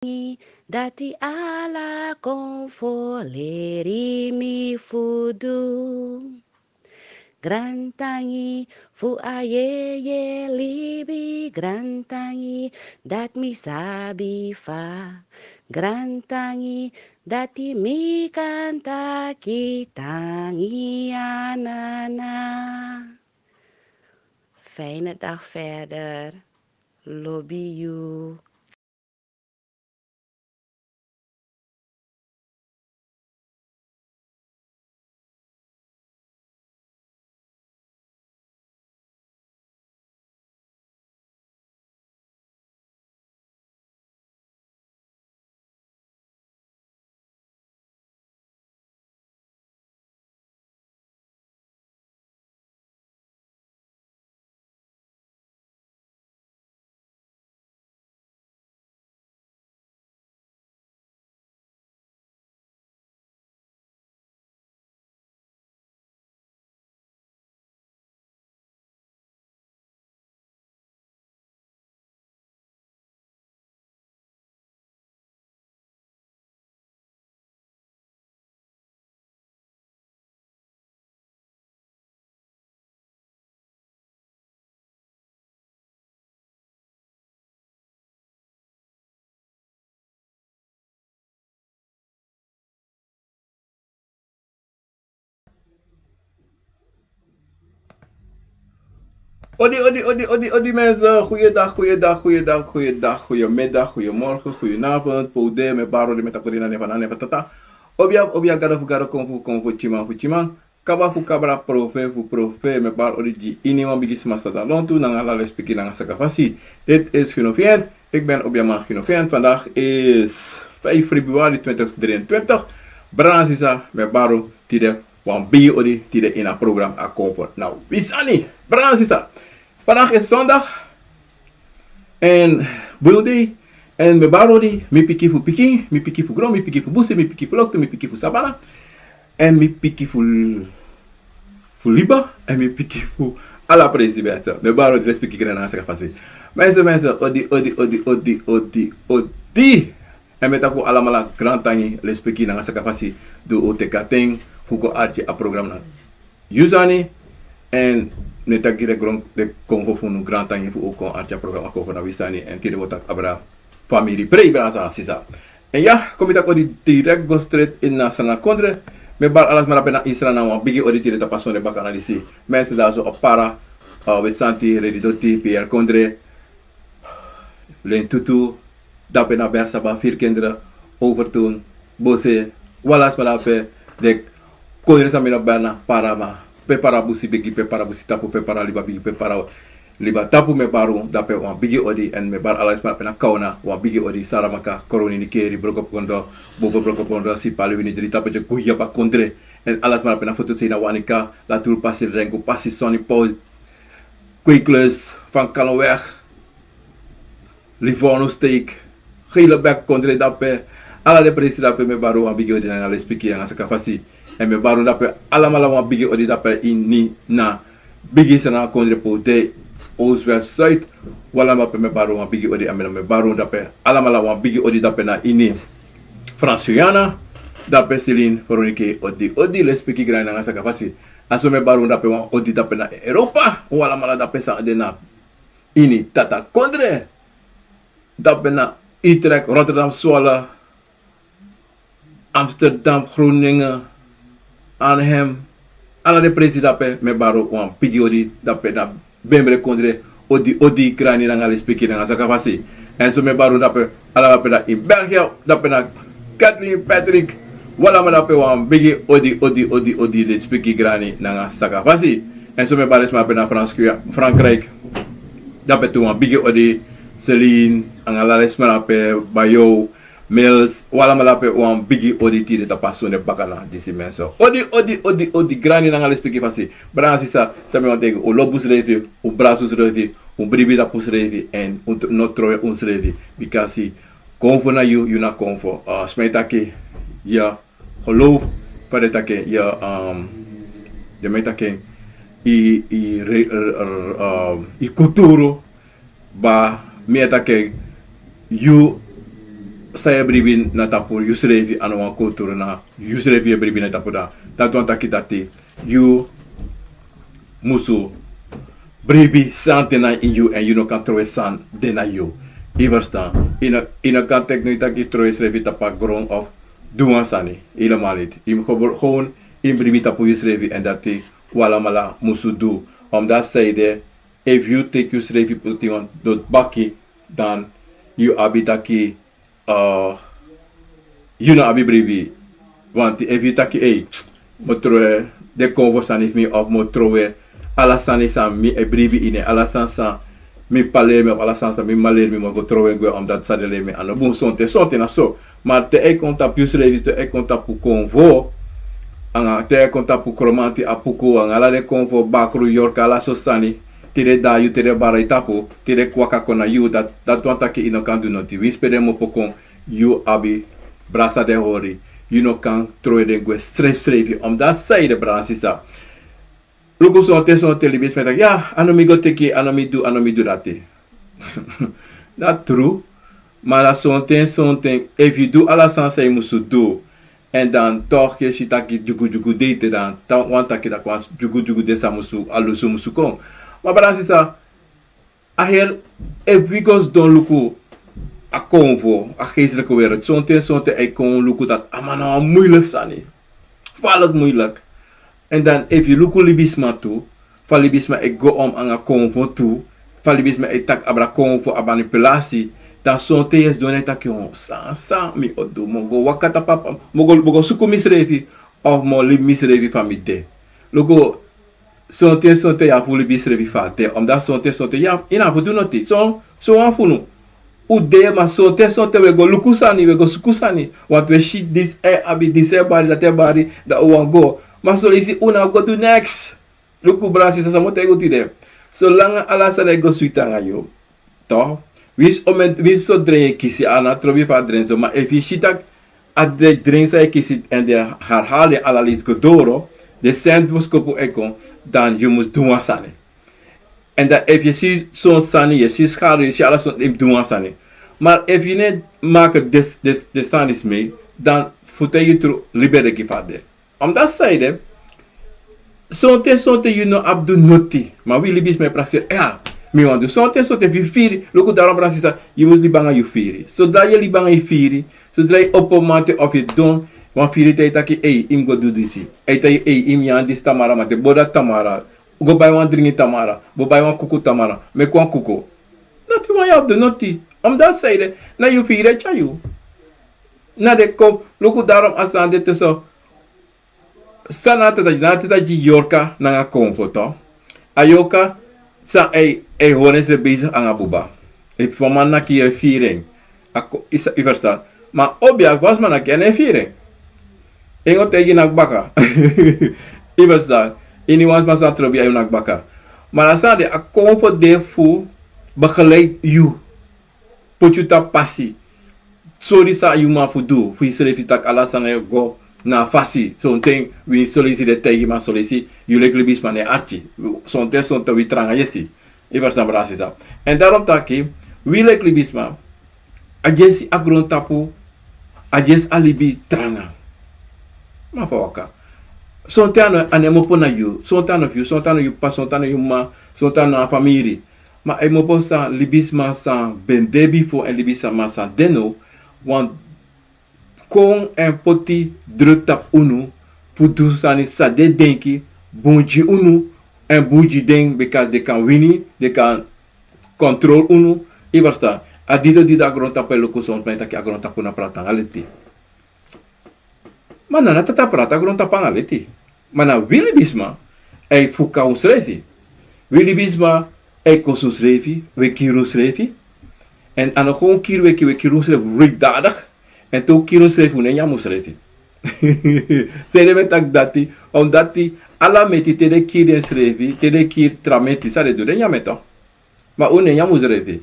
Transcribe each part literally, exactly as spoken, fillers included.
Grantangi dati ala kon fu leri mi fu du. Grantangi fu a yeye libi, grantangi dati mi sabi fa. Grantangi dati mi kan taki tangi a Nana. Fijne dag verder. Lobi yu. Odi, odi, odi, odi, odi, mensen. Goeiedag, goeiedag, goeiedag, goeiedag, goeiemiddag, goeiemorgen, goedenavond. Pode, mi baro di mi takodi na nefa, na nefa tata. Obia, obia, gado fu gado, konfu, konfu, timan fu timan. Kaba fu kabra, profe fu profe, mi baro odi gi ini wan bigi sma san de na lontu, nanga ala lespeki, nanga sakafasi. Dit is Gino Fiend. Ik ben Obiaman Gino Fiend. Vandaag is vijf februari twintig drieëntwintig. Brada nanga sisa, mi baro, tide wan bigi odi, tide ini a program A Konfo na Wi Sani. Brada nanga sisa, vandaag is zondag. En bun dei. En mi baro odi, mi piki fu piki, mi piki fu gron, mi piki fu busi, mi piki fu loktu, mi piki fu sabana. En mi piki fu, fu liba, en mi piki fu ala presi, mensen. Mi baro odi, lespeki, grantangi nanga sakafasi. Mensen, mensen, odi, odi, odi, odi, odi, odi. En mi e taki un alamala grantangi, lespeki nanga sakafasi, di un teki a ten fu kon arki a program na Wi Sani. En mi e taki den gron, den konfo fu unu, grantangi fu un kon arki a program A Konfo na Wi Sani. En tide un o taki abra famiri prei, brada nanga sisa. En ya, kon mi taki odi, direct go straight ini a Sranan kondre. Mi e bari ala sma drape na Sranan wan bigi odi tide tapu a sonde bakana disi. Mensen, dati so a Para, uh, Weti Santi, Redi Doti, P R kondre, Lentutu, drape na Bersaba, Virkinderen, Overtoom, Bosse, un ala sma drape, den kondre san mi no bari na Para, ma pe Para busi bigi, pe Para busi tapu, pe Para liba bigi, pe Para liba tapu, mi e bari un drape wan bigi odi. En mi e bari ala sma drape na Kauna wan bigi odi, Saramaka, Koroni, Nickerie, Brokopondo, Boven Brokopondo, Sipaliwini, Drie Tapete, Cuyaba kondre. En ala sma drape na Fotosei, na Wanica, Latur, Pasi Rengu, Pasi Soni, Post, Kweeklust, Van Kallenweg, Livorno steek, Gele Bek kondre drape. Ala den presi drape mi e bari un wan bigi odi nanga lespeki nanga sakafasi. En mi e bari un drape alamala wan bigi odi drape ini a bigi Sranan kondre, Poti, Oost, West, Zuid. Un alamala drape mi e bari un wan bigi odi, a mi e bari un drape alamala wan bigi odi drape na ini Frans Guyana. Drape Celine, Veronica, odi, odi, lespeki, grantangi nanga sakafasi. A so mi e bari un drape wan odi drape na Europa. Un alamala drape san de na ini Tata kondre. Drape na Utrecht, Rotterdam, Zwolle, Amsterdam, Groningen, Arnhem. Ala den presi drape mi e bari un wan bigi odi. Drape na Bembre kondre, odi, odi, grantangi nanga lespeki nanga sakafasi. En so mi e bari un drape ala drape na ini België, drape na Kathleen, Patrick. Un alamala drape wan bigi odi, odi, odi, odi, lespeki, grantangi nanga sakafasi. En so mi e bari sma drape na Frans, Frankrijk. Drape tu wan bigi odi, Celine, nanga ala den sma drape, Bayo, Mils. Un alamala drape wan bigi odi tide tapu a sonde bakana disi, mensen. Odi, odi, odi, odi, grantangi nanga lespeki fasi. Brada nanga sisa, san mi wani taigi un: lobi unsrefi, un brasi unsrefi, un bribi tapu unsrefi, en un tr-, no trowe unsrefi. Bikasi konfo na yu, yu na konfo. Uh, sma e taki, ya, geloof, fa den e taki, ya, um, den man e taki, i, i re-, r-, r-, um, i kulturu, ma mi e taki, yu san yu e bribi na tapu yusrefi, a no wan kulturu, na yusrefi yu e bribi na tapu, dan dati wani taki dati yu musu bribi san de na yu, èn yu no kan trowe san de na yu. Yu ferstan? Yu no, yu no kan teki no, yu taki yu trowe yusrefi tapu a gron of du wan sani. Helemaal niti. Yu mus gewoon, gewoon yu mus bribi tapu yusrefi, èn dati wi alamala musu du. Omdat zij de, efu yu teki yusrefi poti wan doti baki, dan yu abi taki, eh, yu no abi bribi. Want efu yu taki, ei, mi o trowe den konfo sani fu mi, of mi o trowe ala sani san mi e bribi ini, ala sani san mi p'pa leri mi, of ala sani san mi m'ma leri mi, mi o go trowe gwe, omdat san den leri mi a no bun. Sonten, sonten na so. Ma te a e kon tapu yusrefi, te a e kon tapu konfo, anga te a e kon tapu Kromanti, Apuku, anga ala den konfo, Bakru, Yorka, ala so sani, te den drai yu, te den bari yu tapu, te den kon waka kon na yu, dati, dati wani taki yu no kan du noti. Winsi pe den mopo kon, yu abi brasa den hori, yu no kan trowe den gwe srefsrefi. Omdat zij de, brada nanga sisa, luku, sonten, sonten libisma e taki, ya, a no mi go teki, a no mi du, a no mi du dati. Dati tru. Ma dan sonten, sonten, efu yu du ala sani san yu musu du, èn dan toch yu e si taki dyugu dyugu de ete, dan dati wani taki taki wan dyugu dyugu de san musu, a lusu musu kon. Ma brada nanga sisa, a heri, efu wi go sidon luku a konfo, a geestelijke wereld, sonten, sonten a e kon luku dati a man na wan moeilijk sani. Gevaarlijk moeilijk. Èn dan efu yu luku libisma tu, fa libisma e go om anga konfo tu, fa libisma e taki abra konfo, a manipulatie, dan sonten yu e sidon e taki, o, san, san mi o du, mi o go waka tapu a pad, mi o go, mi o go suku misrefi, of mi o libi misrefi fa mi de. Luku, sonten, sonten yu abi fu libi yusrefi fa a de, omdat sonten, sonten yu abi, yu no abi fu du noti. So, so wan fu unu, un de, ma sonten, sonten un e go luku sani, un e go suku sani. Want un e si disi e abi, disi e bari, dati e bari, dan un wani go. Ma son leisi un no abi go du neks. Luku, brada nanga sisa, san mi o taigi un tide. Solanga ala sani e go switi anga yu, toch, winsi omen, winsi so dren yu e kisi, a no trobi fu a dren so, ma efu yu si taki a dren, dren san yu e kisi èn den herhaal en ala leisi go doro, den senti boskopu e kon, dan yu mus du wan sani. Èn dan efu yu si son sani, yu e si schaduw, yu e si ala son, yu mus du wan sani. Maar efu yu no e maki den, den, den sani smei, dan fu taigi yu tru, libi e de gi fa a de. Omdat zij de, sonten, sonten yu no abi du noti. Ma wi libisma e prakseri, ya, mi wani du. Sonten, sonten fu yu firi. Luku, daarom, brada nanga sisa, yu mus libi anga yu firi. Zodra yu libi anga yu firi, zodra yu opo manten of yu don, wan firi e taigi yu taki, ei, yu mus go du disi. A e taigi yu, ei, yu mus nyan disi tamara, manten, bori dati tamara. Go bai wan dringi tamara. Go bai wan kuku tamara. Meki wan kuku. Dati wani yu abi du noti. Omdat zij de, na yu firi e tyari yu. Na den kon, luku, daarom a sani de te so. San na a tata gi, na a tata gi yorka nanga konfo, toch. A yorka san e, e hori ensrefi bezig anga buba. Efu wan man naki yu e firi en. A kon, yu sa, yu ferstan. Ma obia, efu wan sma naki yu, a no e firi en. En o taigi naki baka. Yu ferstan. Iniwan sma san trobi yu, a yu naki baka. Ma na san de, a konfo de fu begeleid yu. Poti yu tapu pasi. Sori san yu man fu du fu yusrefi, taki ala sani e go na a fasi. Sonten wi, son leisi den taigi, ma son leisi yu leki libisma no e arki. Sonten, sonten wi tranga yesi. Yu ferstan, brada nanga sisa. Èn daarom taki, wi leki libisma, a dyesi a grontapu, a dyesi a libi tranga. Ma fa waka. Sonten a no, a no e mopo na yu. Sonten a no fu yu, sonten a no yu p'pa, sonten a no yu m'ma, sonten a no a famiri. Ma a e mopo san libisma san ben de bifo èn libisma san de now, wani kon èn poti druk tapu unu fu du sani san den denki bun gi unu èn bun gi den, bika den kan wini, den kan kontrol unu. Yu ferstan? A dido, dido a grontapu e luku, son sma e taki a grontapu no prati anga leti. Ma na a tata prati, a grontapu anga leti. Ma na wi libisma e fuka unsrefi. Wi libisma e kosi unsrefi, wi e kiri unsrefi. Èn a no kon kiri, wi e kiri, wi e kiri unsrefi wrikdadig. Èn te un kiri unsrefi, un no e nyan unsrefi. Sanede mi e taki dati? Omdati ala meti, te den kiri densrefi, te den kiri tra meti, san den du, den nyan en, toch. Ma un no e nyan unsrefi.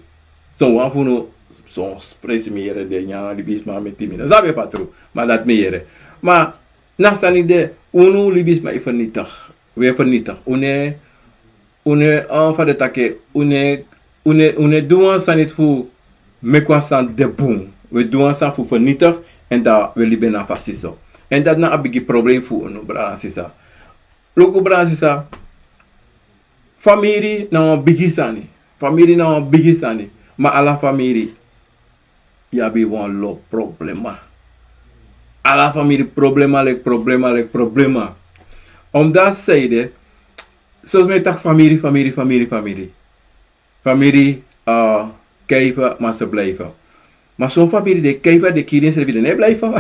Son wan fu unu, son prensi mi yere den e nyan libisma meti, mi no sabi efu a tru, ma dati mi yere. Ma na sani de, unu libisma e vernietig. Wi e vernietig. Un no e, un no e, eh, fa den taki, un no e, un no e, un no e du wan sani fu meki wan sani de bun. We du wan sani fu vernietig, en dan we libi na fasi so. En dati na a bigi problem fu unu, brada sisa. Luku, brada sisa, famiri na wan bigi sani. Famiri na wan bigi sani. Ma ala famiri abi wan lo problema. Ala famiri problema leki problema leki problema. Omdat zij de, zoals men taki famiri, famiri, famiri, famiri. Famiri, eh, kijven, maar ze blijven. Maar zo'n famiri de kijven, de kiri en srefi de ne blijven.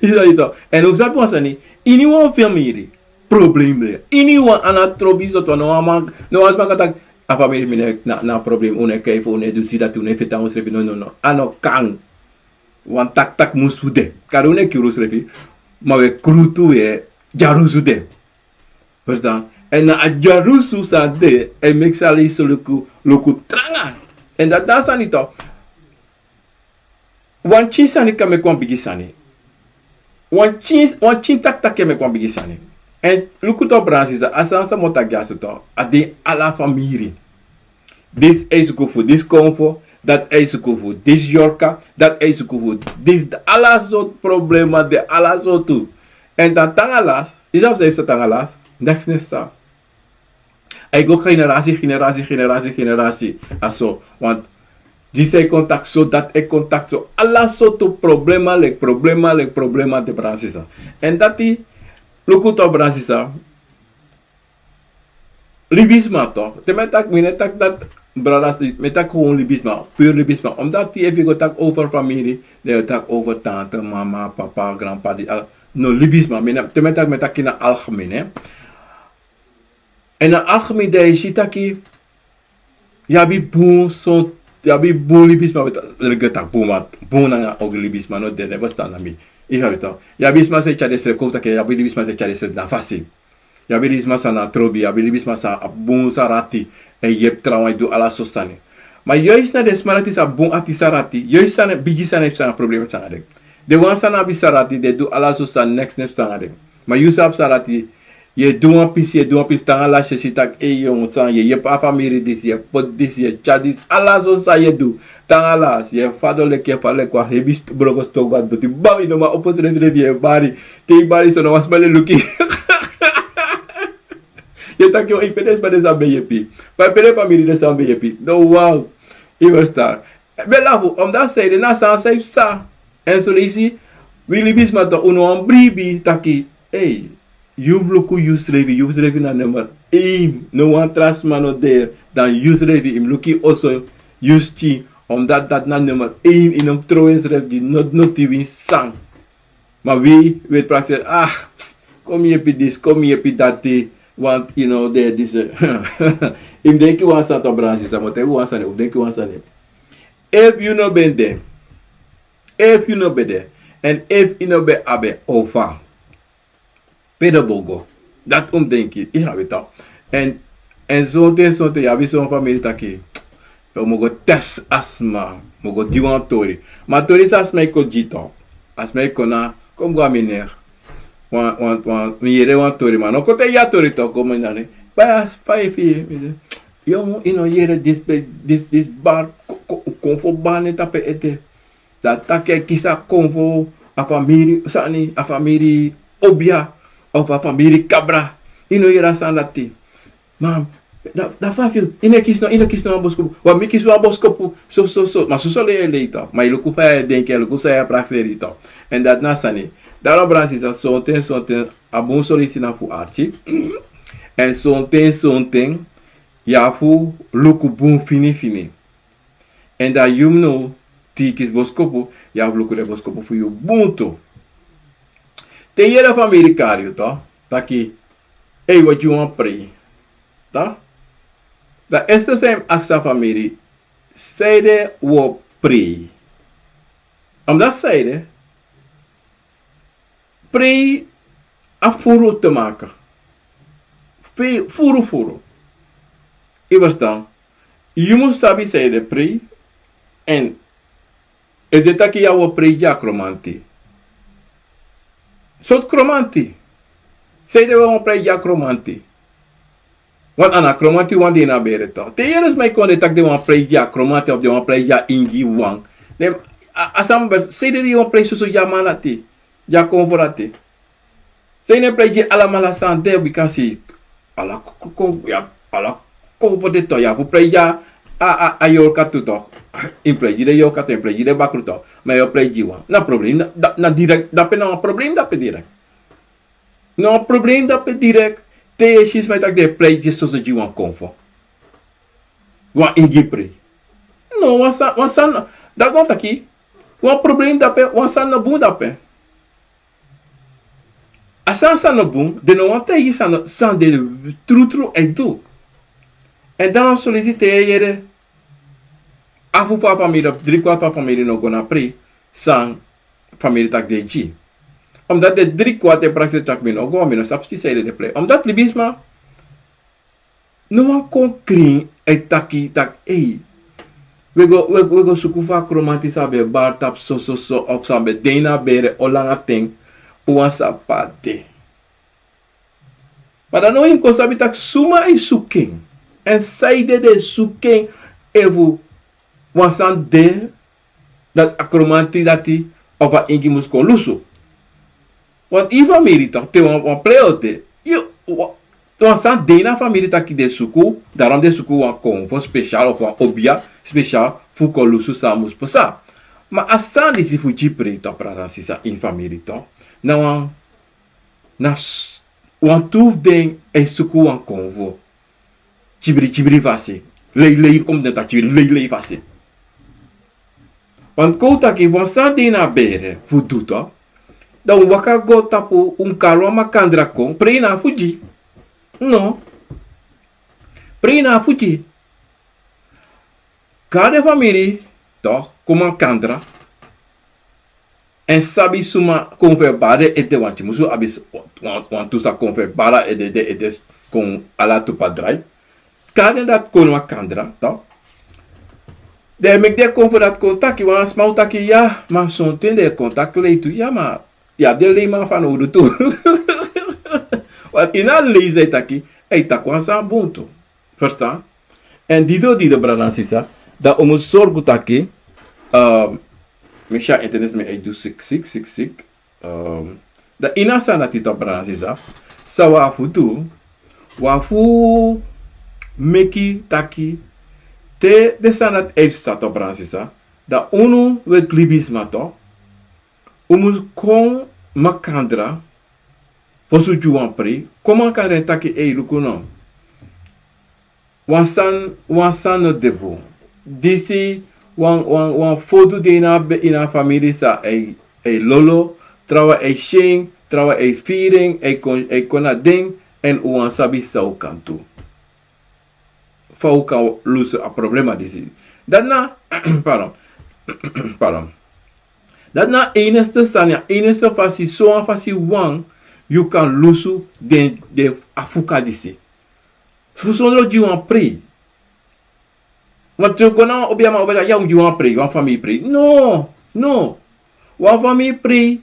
Is dat niet toch? En hoe sabi wan sani, ini wan famiri, probleem de. Ini wan, a no trobi so to, no wan man, no wan sma kan taki, a famiri mi ne, na, na probleem, un e kijven, un e du si dati, un e feti wan srefi, no, no, no. A no kan. Wan tak tak musu de. Kari un e kiri un srefi, ma we krutu, we dyarusu de. Verstaan? En na a dyarusu san de, e meki san leisi luku, luku tranga. En dati na a sani toch. Wan pikin sani kan meki wan bigi sani. Wan pikin, wan pikin taki taki e meki wan bigi sani. En luku toch, brada sisa, a sani san mi o taki dyaso toch, a de ala famiri. Disi e suku fu disi konfo, dati e suku fu disi yorka, dati e suku fu disi, ala sortu problema de, ala sortu. En dan te nanga last, i sabi san e psa te nanga last? Neks no e psa. A e go generasi, generasi, generasi, generasi. A so, want disi e kon taki so, dati e kon taki so. Ala sortu problema leki problema leki problema de, brada sisa. En dati, luku toch, brada sisa. Libisma toch. Te mi e taki, mi no e taki dati, brada, mi e taki gewoon libisma, puur libisma. Omdat efu yu go taki over famiri, dan yu o taki over tante, mama, papa, grandpa, di ala. No, libisma. Mi no, te mi e taki, mi e taki na algemeen, hè. En na algemeen, dan yu si taki yu abi bun, so, yu abi bun libisma, we taki, leki taki bun, ma bun nanga ogri libisma no de, no e bestaan na mi. Yu sabi toch. Yu abi sma san e tyari den srefi, kon taki yu abi libisma san e tyari den srefi na fasi. Yu abi libisma san na trobi, yu abi libisma san abi bun sarati, e yepi trawan, e du ala sortu sani. Ma juist na den sma dati san abi bun ati, sarati, juist san na bigi sani, e psa, na problema psa nanga den. Den wan san no abi sarati, den e du ala sortu sani, neks no e psa nanga den. Ma yu san abi sarati, yu e du wan pisi, yu e du wan pisi, te nanga last yu e si taki, ei, yu e, san, yu e yepi a famiri disi, yu e poti disi, yu e tyari disi, ala sortu san yu e du. Te nanga last yu e fadon leki, yu e fadon leki wan hebi st-, broko stongu a doti. Bam, yu no man opo srefsrefi, yu e bari. Te yu bari so, no wan sma e luku yu. Yu e taki, o, pe den sma de san mi e yepi? Pe den famiri de san mi e yepi? No, wow. Yu e ferstan. Mi e lafu, omdat zij de, na san san e psa. En son leisi, wi libisma toch, un no wani bribi taki, ei, yu mus luku yusrefi, yusrefi na nummer één. No wan tra sma no de dan yusrefi. Yu mus luku yu oso, yu skin, omdat dati na nummer één. Yu no mus trowe yusrefi gi no, no, noti wan sani. Ma wi, wi e prakseri, ah, kon mi yepi disi, kon mi yepi dati, want yu no de disi. Yu mus denki wan sani toch, brada sisa, mi o taigi wan sani, yu mus denki wan sani. Efu yu no ben de, efu yu no ben de, en efu yu no ben abi en, ofa, pe den bo go? Dati un mus denki, yu sabi toch. En, en sonten, sonten yu abi son famiri taki, yo, mi o go test a sma, mi o go gi wan tori. Ma a tori san a sma e kon gi toch, a sma e kon na, kon go a mi nek. Wan, wan, wan, mi yere wan tori, ma no kon taigi a tori toch, kon mi nani. Fa yu e firi, mi se, yo, yu no yere disi pe, disi, disi bar, ko, ko, konfo bar na tapu ete. Dan taki e kisi a konfo, a famiri sani, a famiri obia, of a famiri kabra. Yu no yere a sani dati. Ma, dan, dan fa fu yu, yu no e kisi no, yu no e kisi no wan boskopu. Wan mi kisi wan boskopu, so, so, so. Ma soso lei e lei toch. Ma yu luku fa yu e denki, yu luku san yu e prakseri toch. En dati na sani. Daarom, brada sisa, sonten, sonten, a bun solusi na fu arki. En sonten, sonten, yu abi fu luku bun finifini. En dan yu mus no, te yu kisi boskopu, yu abi fu luku den boskopu fu yu bun tu. Te yu yere famiri kari yu toch, taki, ei, wi o gi wan prei. Toch? Dan eerste san yu mus aksi a famiri, sanede wi o prei? Omdat sanede, prei abi furu te maken. Fe-, furu, furu. Yu e ferstan? Yu mus sabi sanede prei. En efu den taki yu o prei gi a kromanti. Sortu kromanti? Sanede wi o prei gi a kromanti? Want a no a Kromanti wan de ini a bere toch. Te yu yere sma e kon de taki den wani prei gi a Kromanti of den wani prei gi a Ingi wan. Den, a, a sani ben, sede den wani prei soso gi a man dati. Gi a konfo dati. San yu no e prei gi alamala san de, bikasi ala ko-, ko-, ko-, ya, ala konfo de toch, ya fu prei gi a, a, a yorka tu toch. Yu prei gi den yorka tu, yu prei gi den bakru toch. Ma yu prei gi wan. Na problem, na, na, na direct, dape na wan problem dape direct. Na wan problem dape direct. Te yu e si sma e taki den e prei gi soso gi wan konfo. Wan Ingi prei. No, wan san, wan san, dati wani taki, wan problem dape, wan san no bun dape. A san san no bun, den no wani taigi san no, san den trutru e du. Èn dan solisi te yu e yere, afu fu a famiri of dri kwart fu a famiri no go na prei, san famiri taki den e gi. Omdat den dri kwart e prakseri taki mi no go, mi no sabi san ede den prei. Omdat libisma, no wan kon krin e taki, taki, ei, wi e go, wi e go, wi e go suku fu a Kromanti san ben bari tapu so, so, so, of san ben de ini a bere o langa ten, un wan sabi pe a de. Ma dan now yu kon sabi taki suma e suku en, èn san ede den e suku en, efu wan sani de, dati a Kromanti dati, of a Ingi mus kon lusu. Want yu famiri toch, te wan, wan prei o de, yu, wa-, wan sani de ini a famiri taki den suku, daarom den suku wan konfo speciaal of wan obia speciaal fu kon lusu san mus pasa. Ma a sani disi fu gi prei toch, brada nanga sisa, ini famiri toch, na wan, na s-, wantu fu den e suku wan konfo. Kibri, kibri fasi. Lei, lei, kon den taki kibri, lei, lei fasi. Want kon un taki wan sani de ini a bere fu du toch, dan un waka go tapu, un kari wan makandra kon, prei na fu gi. No. Prei na fu gi. Kari den famiri toch, kon makandra. Èn sabi suma konfo e bari ede, wanti musu abi s-, wan, wantu sa konfo e bari ede, ede, ede, kon ala tu padrai. Kari den dati kon makandra, toch. Den meki den konfo dati kon taki, wan sma o taki, ya, ma sonten den e kon taki lei tu, ya, ma, ya, den leiman fanowdu tu. Want ini a lei san e taki, e taki wan sani bun tu. Verstaan? Èn dede dede, brada nanga sisa, dan un mus sorgu taki, ehm, mi si a internet mi e du sik, sik, sik, sik. Ehm, dan ini a sani dati toch, brada nanga sisa, san un abi fu du, un abi fu meki taki, te den sani dati e psa toch, brada nanga sisa, dan unu we libisma toch, un mus kon makandra, fosi un gi wan prei, kon makandra e taki, ei, luku no. Wan sani, wan sani no de bun. Disi wan, wan, wan fotu de ini a be-, ini a famiri san e, e lolo, trawan e si en, trawan e firi en, e kon, e kon na den, èn un wani sabi san un kan du. Fa un kan lusu a problema disi. Dati na, pardon. Pardon. Dati na a enigste sani, a enigste fasi, so wan fasi wan yu kan lusu den, den afuka disi. Sondro gi wan prei. Want te yu go na wan obiaman, obiaman, ya, un gi wan prei, wan famiri prei. No, no. Wan famiri prei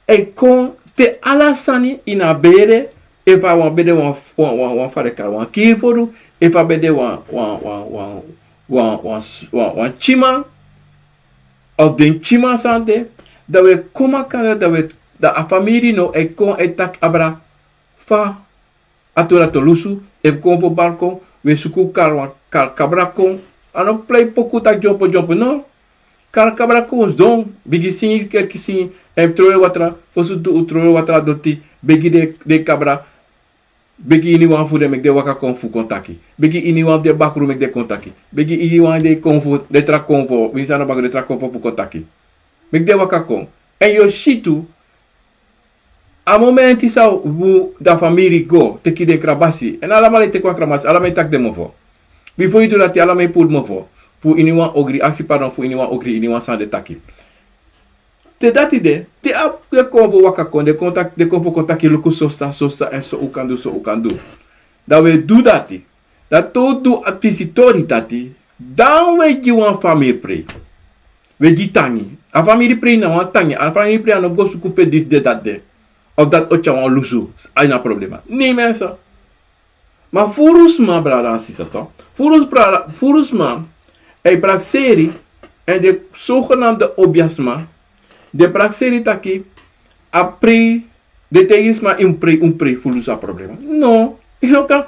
e kon te ala sani ini a bere, efu a wan ben de wan, wan, wan, wan fa den kari wan kiri fodu, efu a ben de wan, wan, wan, wan, wan, wan, wan, wan tyima, of den tyima sani de, dan we kon makandra, dan we, dan a famiri no e kon e taki abra fa a tori dati o lusu, efu konfo bari kon, we suku kari wan, kari kabra kon, a no prei poku taki dyompo dyompo, no. Kari kabra kon sidon, bigin singi kerki singi, èn trowe watra, fosi un du un trowe watra doti, begi den, den kabra, begi iniwan fu den meki den waka kon fu kon taki. Begi iniwan fu den bakru meki den kon taki. Begi iniwan den konfo, den tra konfo, winsi a no bakru, den tra konfo fu kon taki. Meki den waka kon. Èn yu o si tu, a momenti san un, da famiri go, teki den krabasi. Èn alamala e teki wan krabasi, alamala e taki den mofo. Bifo yu du dati, alamala e puru mofo. Fu iniwan ogri, aksi pardon fu iniwan ogri, iniwan san den taki. Te dati de, te a, den konfo waka kon, den kon taki, den konfo kon taki luku so sa, so sa, èn so un kan du, so un kan du. Dan we du dati. Dan te un du a pisi tori dati, dan we gi wan famiri prei. We gi tangi. A famiri prei na wan tangi. A famiri prei a no go suku pe disi de dati de. Of dati o tyari wan lusu, a ini a problema. Nee mensen. Ma furu sma, brada nanga sisa, toch. Furu sma, furu sma e prakseri, èn den sogenaamde obiasma, den prakseri taki a prei, den taigi sma: yu mus prei, yu mus prei fu lusu a problema. No, yu no kan.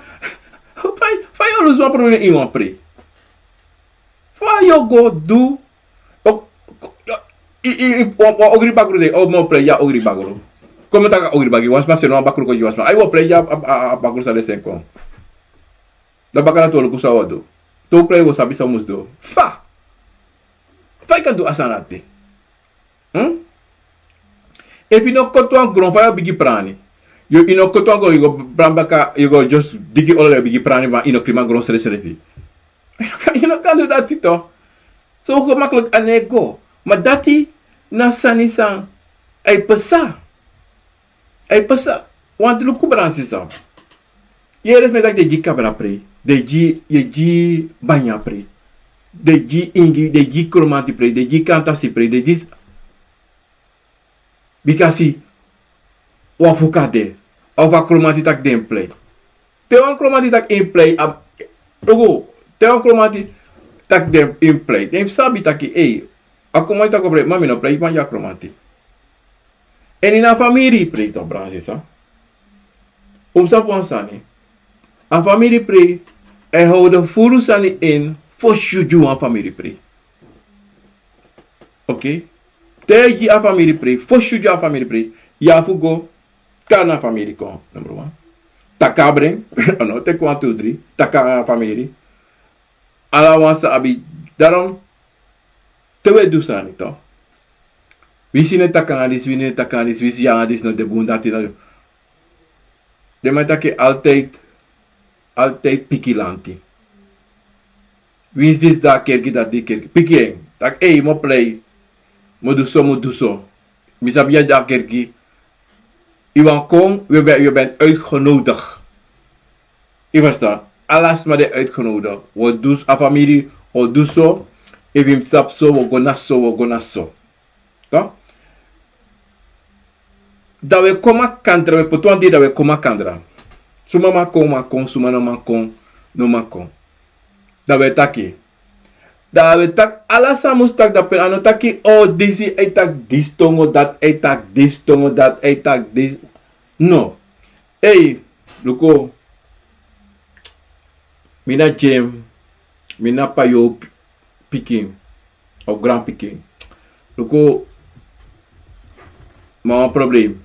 Fa yu, fa yu o lusu a problema ini wan prei? Fa yu o go du? O, i, i, i, wan, wan ogri bakru de, o, mi o prei, yu a ogri bakru. Kon mi taki a ogri bakru, wan sma seni wan bakru kon gi wan sma. Ai, wi o prei, yu a, a, a, a bakru san den seni kon. Dan baka dati wi o luku san wi o du. Te wi prei, wi o sabi san wi mus du. Fa? Fa yu kan du a sani dati? Hmm? Efu yu no koti wan gron, fa yu o bigin prani? Yu, yu no koti wan gron, yu go prani baka, yu go just digi olo, yu o bigin prani, ma yu no krin a gron srefsrefi. Yu no kan, yu no kan du dati, toch. So gemakkelijk a no e go. Ma dati na sani san e pasa. E pasa. Want luku, brada nanga sisa. Yere sma e taki den e gi kabra prei, den e gi, den e gi banya prei, den e gi ingi, den e gi kromanti prei, den e gi kantasi prei, den e gi, bikasi wan fuka de, of a kromanti taki den mus prei. Te wan kromanti taki yu mus prei, a, luku, te wan kromanti taki den mus prei, den mus sabi taki, ei, a kromanti taki wan prei, ma mi no prei, ma yu a kromanti. Èn ini a famiri prei, toch, brada nanga sisa. Un mus sabi wan sani. A famiri prei e howdu furu sani ini fosi yu gi wan famiri prei. Oké? Te yu gi a famiri prei, fosi yu gi a famiri prei, yu abi fu go kari a famiri kon, number wan. Taki a bren, no, teki wan, tu, dri, taki a famiri. Ala wan sa abi, daarom, te wi e du sani, toch. Winsi den e taki nanga disi, winsi den e taki nanga disi, winsi yu nanga disi no de bun, dati no. Den man e taki altijd, altijd piki lanti. Winsi disi de a kerki, dati de kerki. Piki en. Taki, ei, mi o prei. Mi o du so, mi o du so. Mi sabi yu de a kerki. Yu wani kon, yu ben, yu ben uitgenodigd. Yu ferstan? Ala sma de uitgenodigd. Wi o du so, a famiri o du so. Efu yu mus tapu so, wi o go na so, wi o go na so. Toch? Dan wi e kon makandra, wi e poti wan dei, dan wi e kon makandra. Suma man kon, man kon, suma no man kon, no man kon. Dan wi e taki. Dan wi e taki ala san mus taki, dan pe a no taki, o, disi e taki disi tongo, dati e taki disi tongo, dati e taki disi. No. Ei, luku. Mi na Jim, mi na Payo pikin, of granpikin. Luku, mi abi wan problem.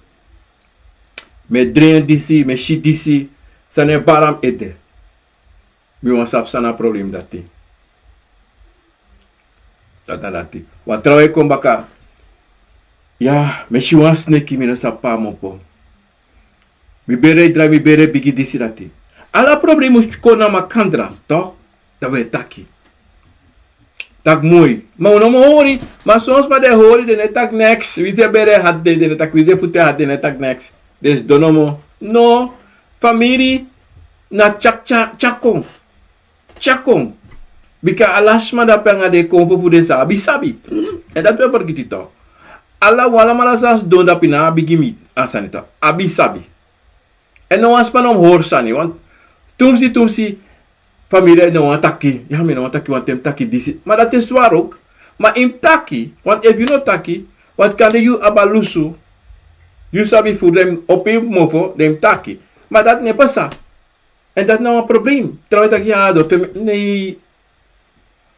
Mi e dringi disi, mi e si disi, san e bari na mi ede. Mi wani sabi san na a problem dati. Dati na dati. Wan trawan e kon baka. Ya, mi e si wan sneki, mi no sabi pe a mus opo. Mi bere e drai, mi bere e bigi disi dati. Ala problem mus kon na makandra, toch? Dan wi e taki. Taki moi. Ma un no mus hori, ma son sma den e hori, den no e taki neks. Winsi den bere hati, den, den no e taki, winsi den futu hati, den no e taki neks. Den sidon nomo. No, famiri na tyakon, tyakon. Tyakon. Bika ala sma dape nanga den konfo fu den sa abi sabi. Èn dati wi e fergiti, toch. Ala wan, alamala san sidon dape na a bigi mi, a sani, toch. Abi sabi. Èn no wan sma no mus hori sani, want tumsi, tumsi famiri no wani taki, ya, mi no wani taki, want te mi taki disi. Ma dati e swari ook. Ma yu mus taki, want efu yu no taki, want kande yu abi a lusu, yu sabi fu den opo yu mofo, den mus taki. Ma dati no e pasa. Èn dati na wan problem. Trawan e taki, ya, dokter, mi, nee.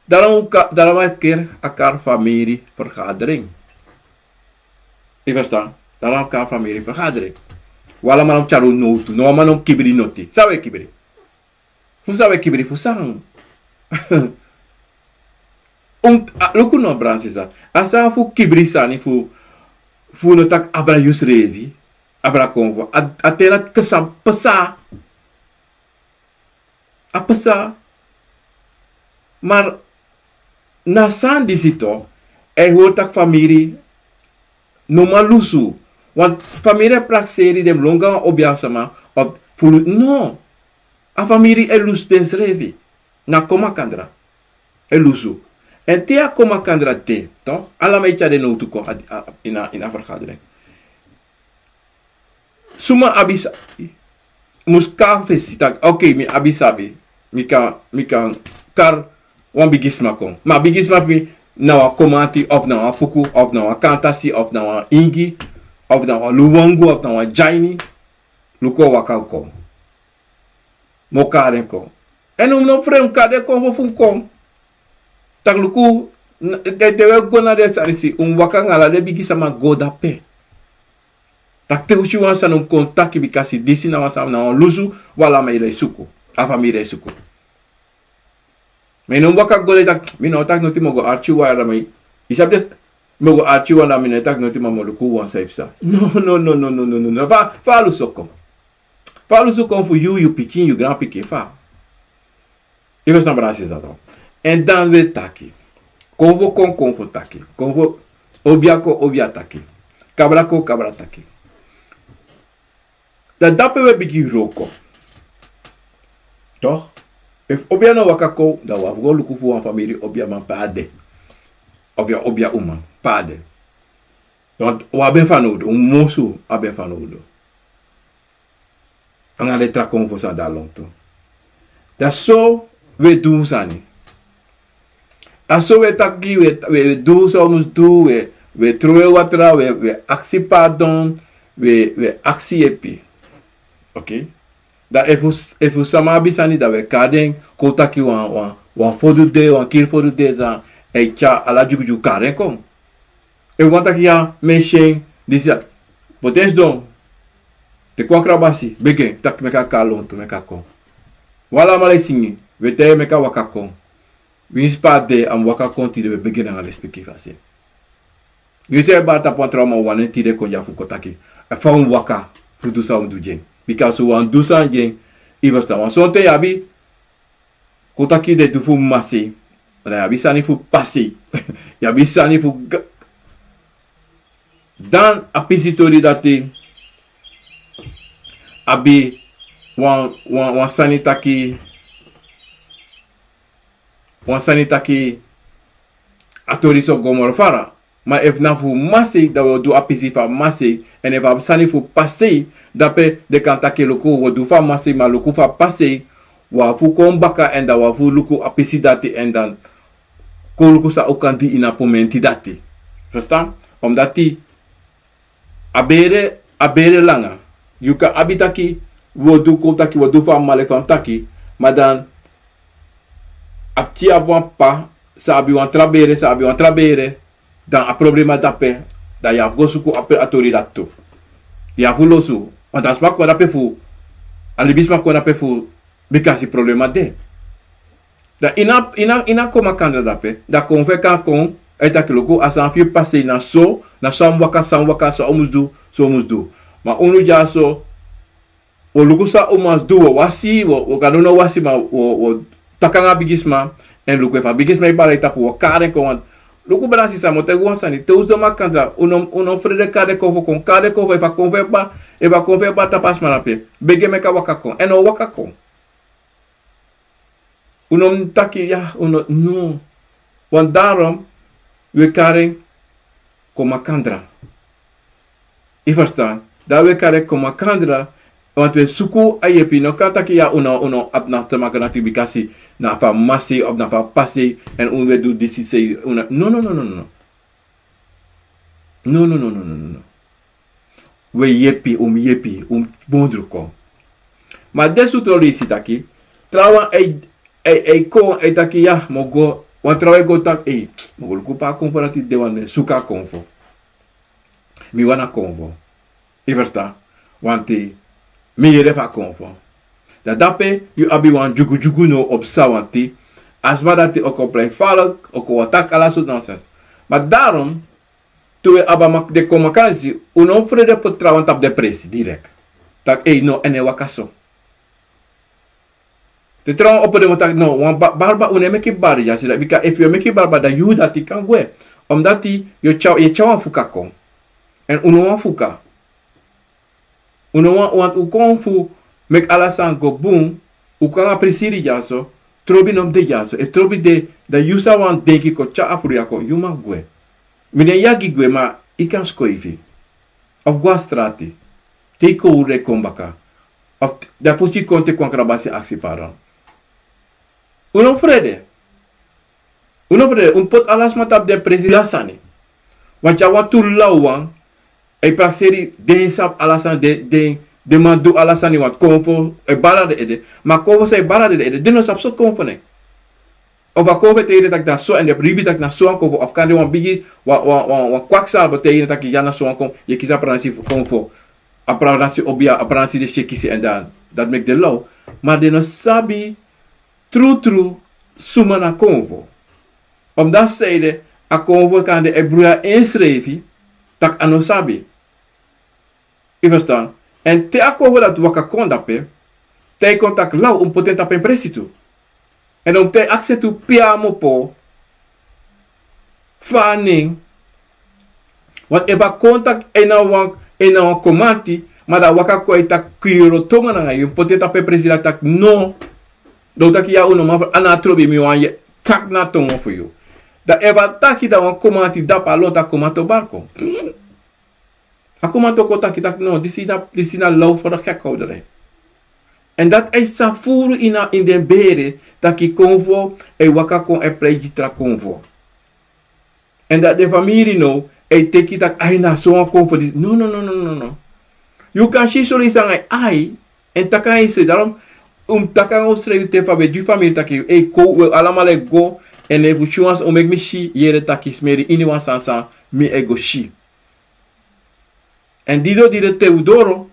Daarom ka-, daarom e kari a kari famiri vergadering. Yu ferstan? Daarom kari famiri vergadering. Wi alamala mus tyari un nowtu. No wan man no mus kibri noti. San wi e kibri? Fu san wi e kibri, fu san? Un, a, luku no, brada nanga sisa. A sani fu kibri sani fu, fu no taki abra yusrefi. Abra konfo. A, a ten dati kan pasa. A pasa. Maar na a sani disi toch, a e hori taki famiri no man lusu. Want famiri e prakseri, den mus lon go na wan obiasma, of fu lu-, no. A famiri e lusu densrefi. Na kon makandra. E lusu. Èn te a kon makandra de, toch, ala man e tyari den nowtu kon a, a, ini a, ini a vergadering. Suma abi sabi? mus kari fesi taki, ok, mi abi sabi. Mi kan, mi kan kari wan bigisma kon. Ma bigisma fu mi na wan komanti, of na wan puku, of na wan kantasi, of na wan ingi, of na wan luwangu, of na wan dyaini. Luku, waka kon. Mi o kari en kon. Èn un no frede kari den konfo fu un kon. Taki luku, den, den we go na den sani, si un waka nanga ala den bigi sama go dape. Taki te un si wan sani un kon taki, bikasi disi na wan sani, na wan lusu, wan ala famiri e suku. A famiri e suku. Ma yu no waka go de taki, mi no taki noti, mi o go arki wan ala famiri. Yu sabi disi, mi o go arki wan ala, mi no e taki noti, ma mi o luku wan san e psa. No, no, no. Fa, fa a lusu o kon. Fa a lusu kon fu yu, yu pikin, yu granpikin, fa. Yu ferstan, brada, sisa, dati. Èn dan we taki. Konfo kon, konfo taki. Konfo, obia kon, obia taki. Kabra kon, kabra taki. Dan dape we bigin wroko. Toch? Efu obia no waka kon, dan wi abi fu go luku fu wan famiri obiaman pe a de. Of wan obia uma pe a de. Want wi abi en fanowdu, un musu abi en fanowdu. Anga den tra konfo san de na lontu. Dan so we du un sani. A so we taki, we, we du san un mus du, we, we trowe watra, we, we aksi pardon, we, we aksi yepi. Oké? Dan efu, efu sama abi sani, dan we kari den, kon taki wan, wan, wan fodu de, wan kiri fodu de, san e tyari ala dyugudyugu, kari en kon. Efu wan taki ya, mi e si en, disi dati. Poti en sidon. Teki wan krabasi, begi en, taki meki a kon na lontu, meki a kon. Wi alamala e singi, we taigi en meki a waka kon. Winsi pe a de, a mus waka kon tide, we begi en nanga lespeki fasi. Winsi a e bari tapu wan tra uman, wi wani en tide kon dya fu kon taki. Fa un waka, fu du san un du gi en. Bika so un du san gi en, yu ferstan, wan sonten yu abi, kon taki den du fu masei. Ma dan yu abi sani fu pasei. Yu abi sani fu ga-, dan a pisi tori dati abi wan, wan, wan sani taki, wan sani taki a tori so go moro fara. Ma efu na fu masei, dan wi o du a pisi fu a masei. Èn efu a sani fu pasei, dape den kan taki luku, wi o du fu a masei, ma luku fu a pasei, wi abi fu kon baka èn dan wi abi fu luku a pisi dati èn dan kon luku san un kan du ini a momenti dati. Ferstan? Omdati a bere, a bere langa. Yu kan abi taki, wi o du kon taki, wi o du fu a male fu a taki, ma dan a pikin abi wan p'pa, san abi wan tra bere, san abi wan tra bere, dan a problema dape, dan yu abi fu go suku a pe-, a tori dati tu. Yu abi fu losu, want a sma kon dape fu, a libisma kon dape fu, bikasi problema de. Dan ini a, ini a, ini a kon makandra dape, dan konfo kan kon, e taki luku, a sani fu yu pasei na so, na so a mus waka, so a mus waka, so a mus du, so a mus du. Ma unu dyaso, wi o luku san un mus du, wi o wasi, wi o, wi o kan du no wasi, ma wi o, wi o taki anga bigisma, èn luku efu a bigisma e bari tapu, wi o kari en kon. Want luku, brada, sisa, mi o taigi wan sani, te un sidon makandra, un no, un no frede kari den konfo kon, kari den konfo, efu a konfo e bari, efu a konfo e bari tapu a sma dape, begi en meki a waka kon, èn a o waka kon. Un no mus taki, ya, un no, no. Want daarom, we kari en kon makandra. Yu ferstan? Dan we kari en kon makandra, want we suku a yepi, no kan taki ya, un no, un no abi na te makandra, bikasi na fu a masei, of na fu a pasei, èn un we du disi sei, un no, no, no. No, no, no. We yepi, un mus yepi, un mus bondru kon. Ma den sutu leisi taki, trawan e, e, e kon, e taki ya, mi o go, wan trawan e go taki, ei, mi o go luku pe a konfo dati de, want mi e suku a konfo. Mi wani a konfo. Yu ferstan? Want mi yere fu a konfo. Dan dape, yu abi wan dyugudyugu now, o psa, want a sma dati o kon plei falek, o kon taki ala sortu nonsens. Ma daarom, te we abi a mak-, den kon makandra, un no frede poti trawan tapu den presi direkt. Taki, ei, no, a no e waka so. Te trawan opo den, un taki, no, wan ba-, barba, un no e meki barba, ya si dati, bika efu yu e meki barba, dan yu dati kan gwe. Omdati yu e tyari, yu e tyari wan fuka kon. Èn un no wani fuka. Un no wani, want un kon fu meki ala sani go bun, un kon nanga prisiri dyaso, trobi no mus de dyaso. Efu trobi de, dan yu sa wani denki kon tyari a furu ya kon, yu man gwe. Mi no e yagi gwe, ma yu kan skoifi. Of go na strati. Te yu kon owru, dan yu kon baka. Of dan fosi yu kon teki wan krabasi aksi pardon. Un no frede. Un no frede, un poti ala sma tapu den presi di a sani. Wan tyari wan tu law wan, e prakseri den sabi ala sani, den, den, den man du ala sani wan konfo, e bari den ede. Ma konfo san e bari den ede, den no sabi so konfo nen. Of a konfo e taigi den taki na so, èn den bribi taki na so wan konfo, of kande wan bigi, wan, wan, wan, wan kwaksalbo taigi den taki ya na so wan konfo, yu e kisi a pranasi fu konfo. A pranasi obia, a pranasi den si e kisi èn dan, dati meki den law. Ma den no sabi, trutru, suma na konfo. Omdati seide, a konfo kande e bruya ensrefi, tak' a no sabi. Yu ferstan? Èn te a konfo dati waka kon dape, te a e kon taki law, un mus poti en tapu en presi tu. Èn un mus te aksi en tu pe a mus opo, fa a nen, want efu a kon taki en na wan, en na wan komanti, ma dan a waka kon e taki kiri tongo nanga yu, un mus poti en tapu en presi dati taki no. Dan un taki ya un no man, a no abi trobi, mi wani yere taki na tongo fu yu. Dan efu a taki dan wan komanti dapu, a lon taki komanti o barko. A komanti o kon taki taki no, disi na, disi na law fu de gekhouderij. Èn dati e sa furu ini a, ini den bere, taki konfo e waka kon e prei gi tra konfo. Èn dati den famiri now e teki taki ai na so wan konfo disi. No, no, no, no, no, no. Yu kan si soleisi nanga yu ai, èn taki nanga yu srefi. Daarom un mus taki nanga unsrefi te fa wi e gi famiri taki yu e kon, wi alamala e go, èn efu un si wan sani un meki mi si, yere taki smeri ini wan sani san mi e go si. Èn dido dido te un doro,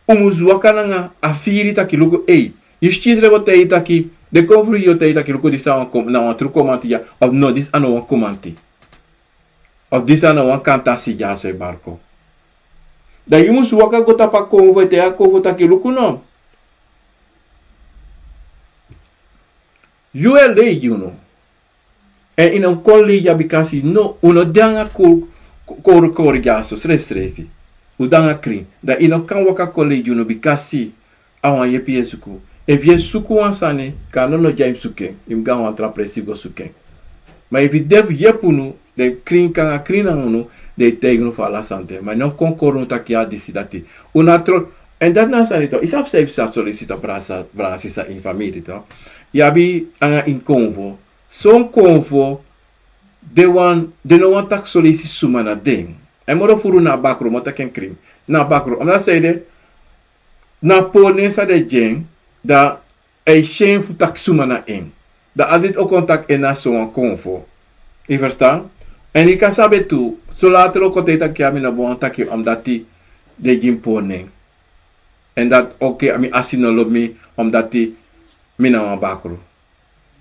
un mus waka nanga a firi taki luku ei. Yu si srefi o taigi taki, den konfo fu yu o taigi taki luku disi na wan kom-, na wan tru komanti ya, of no, disi a no wan komanti. Of disi a no wan kantasi dyaso e barko. Dan yu mus waka go tapu a konfo e taigi a konfo taki luku no. Yu e lei gi unu. Èn yu no kon lei dya bikasi no, un no de nanga kor-, kori kori dyaso srefisrefi. Un de nanga krin. Dan yu no kan waka kon lei gi unu bikasi a wan yepi yu e suku. Efu yu e suku wan sani, kan no no dya yu mus suku en. Yu mus go na wan tra presi go suku en. Ma efu yu de fu yepi unu, den krin kon nanga krin nanga unu, den e taigi unu fu ala sani de. Ma yu no kon kori unu taki ya disi dati. Un no tron, èn dati na sani tu. Yu sabi san yu sa solisita brada, brada sisa ini famiri tu. Yu abi nanga ini konfo. Son konfo, den wan, den no wani taki soleisi suma na den. Èn moro furu na bakru, mi o taki en krin. Na bakru. Omdati seide, na pori nen san den gi en, dan a e si en fu taki suma na en. Dan altèit o kon taki en na so wan konfo. Yu ferstan? Èn yu kan sabi tu, so later o kon taigi taki ya mi no bo wani taki omdati den gi mi pori nen. Èn dati oké, a mi asi no lobi mi, omdati mi na wan bakru.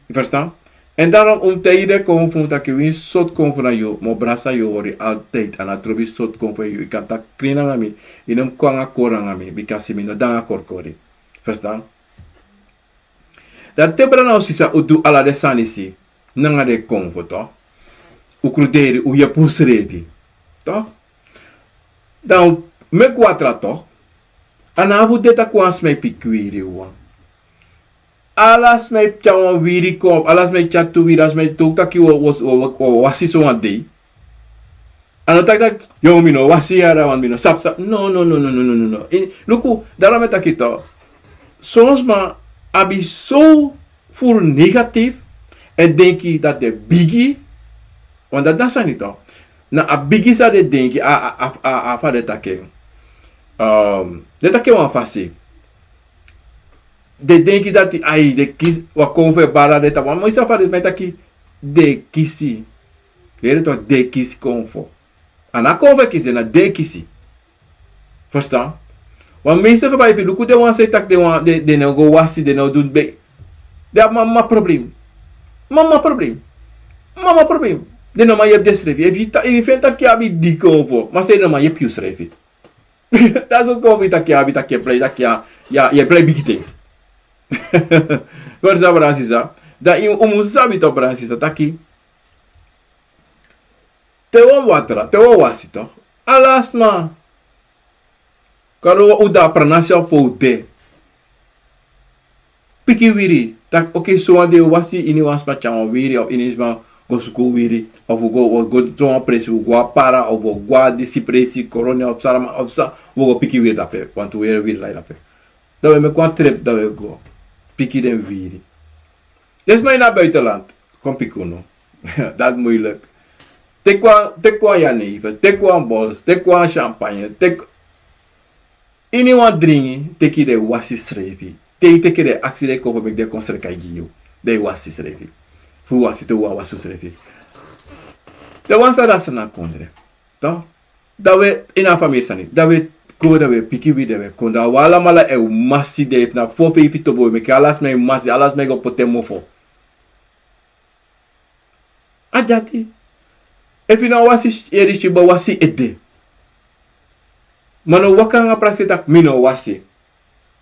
Yu ferstan? Èn daarom un mus taigi den konfo fu un taki winsi sortu konfo na yu, mi o brasa yu hori altèit, a no trobi sortu konfo yu, yu kan taki krin nanga mi, yu no mus kon nanga kori nanga mi, bikasi mi no de nanga korikori. Ferstan? Dan te brada nanga sisa un du ala den sani disi, nanga den konfo tu. Un kruderi, un yepi unsrefi. Tu. Dan un meki watra tu. A no abi fu de taki wan sma e piki wiri wan. Ala sma e tyari wan wiri kon, ala sma e tyari tu wiri, ala sma e taki wi o, wi o, wi o, wi o wasi so wan dei. A no taki taki, yo, mi no wasi yara wan, mi no sabi san. No, no, no. Luku, daarom mi e taki tu. Son sma abi so furu negatif, e denki dati den bigi, want dati na sani tu. Na a bigi san den denki, a, a, a, a, a fa den taki en. Ehm, den taki en wan fasi. Den denki dati ai, den kisi, wan konfo e bari den tapu. Ma yu sabi fa den, mi e taki, den kisi. Yere tu, den kisi konfo. A no konfo e kisi, na den kisi. Ferstan? Wan meeste fu bai, efu yu luku den wan san e taki den wan, den, den no go wasi, den no du be. Den abi mama problem. Mama problem. Mama problem. Den no man yepi densrefi. Efu yu ta-, efu yu feni taki yu abi di konfo, ma san yu no man yepi yusrefi. Dati sortu konfo yu taki yu abi, taki yu e prei, taki yu, yu, yu e prei bigi ten. Ferstan, brada sisa? Dan yu, un mus sabi tu, brada sisa, taki te wan watra, te wan wasi tu. Ala sma. Kande un de a pranasi opo un de. Piki wiri. Taki, oké, so wan dei wasi, ini wan sma tyari wan wiri, of ini sma go suku wiri, of un go, un go so wan presi, un go a Para, of un go a disi presi, Koronia, of Sarama, of san, un go piki wiri dape. Want un yere wiri lai dape. Dan we meki wan trip, dan we go piki den wiri. Den sma ini a buitenland kon piki unu. Dati muilik. Teki wan, teki wan jenever, teki wan bols, teki wan champagne, teki ini wan dringi, teki den wasi srefi. Te yu teki den aksi den kon fu meki den kon sreka gi yu. Den wasi srefi. Fu wasi te wan wasi srefi. Den wan sa dati na kondre. Dan, dan we ini a famiri sani. Dan we go, dan we piki wi, dan we kon. Dan wi alamala e masi, den na fo feifi tobo we meki, ala sma e masi, ala sma e go poti en mofo. A dati. Efu yu no wasi eri, yu bo wasi ede. Ma no waka nanga prakseri taki mi no wasi.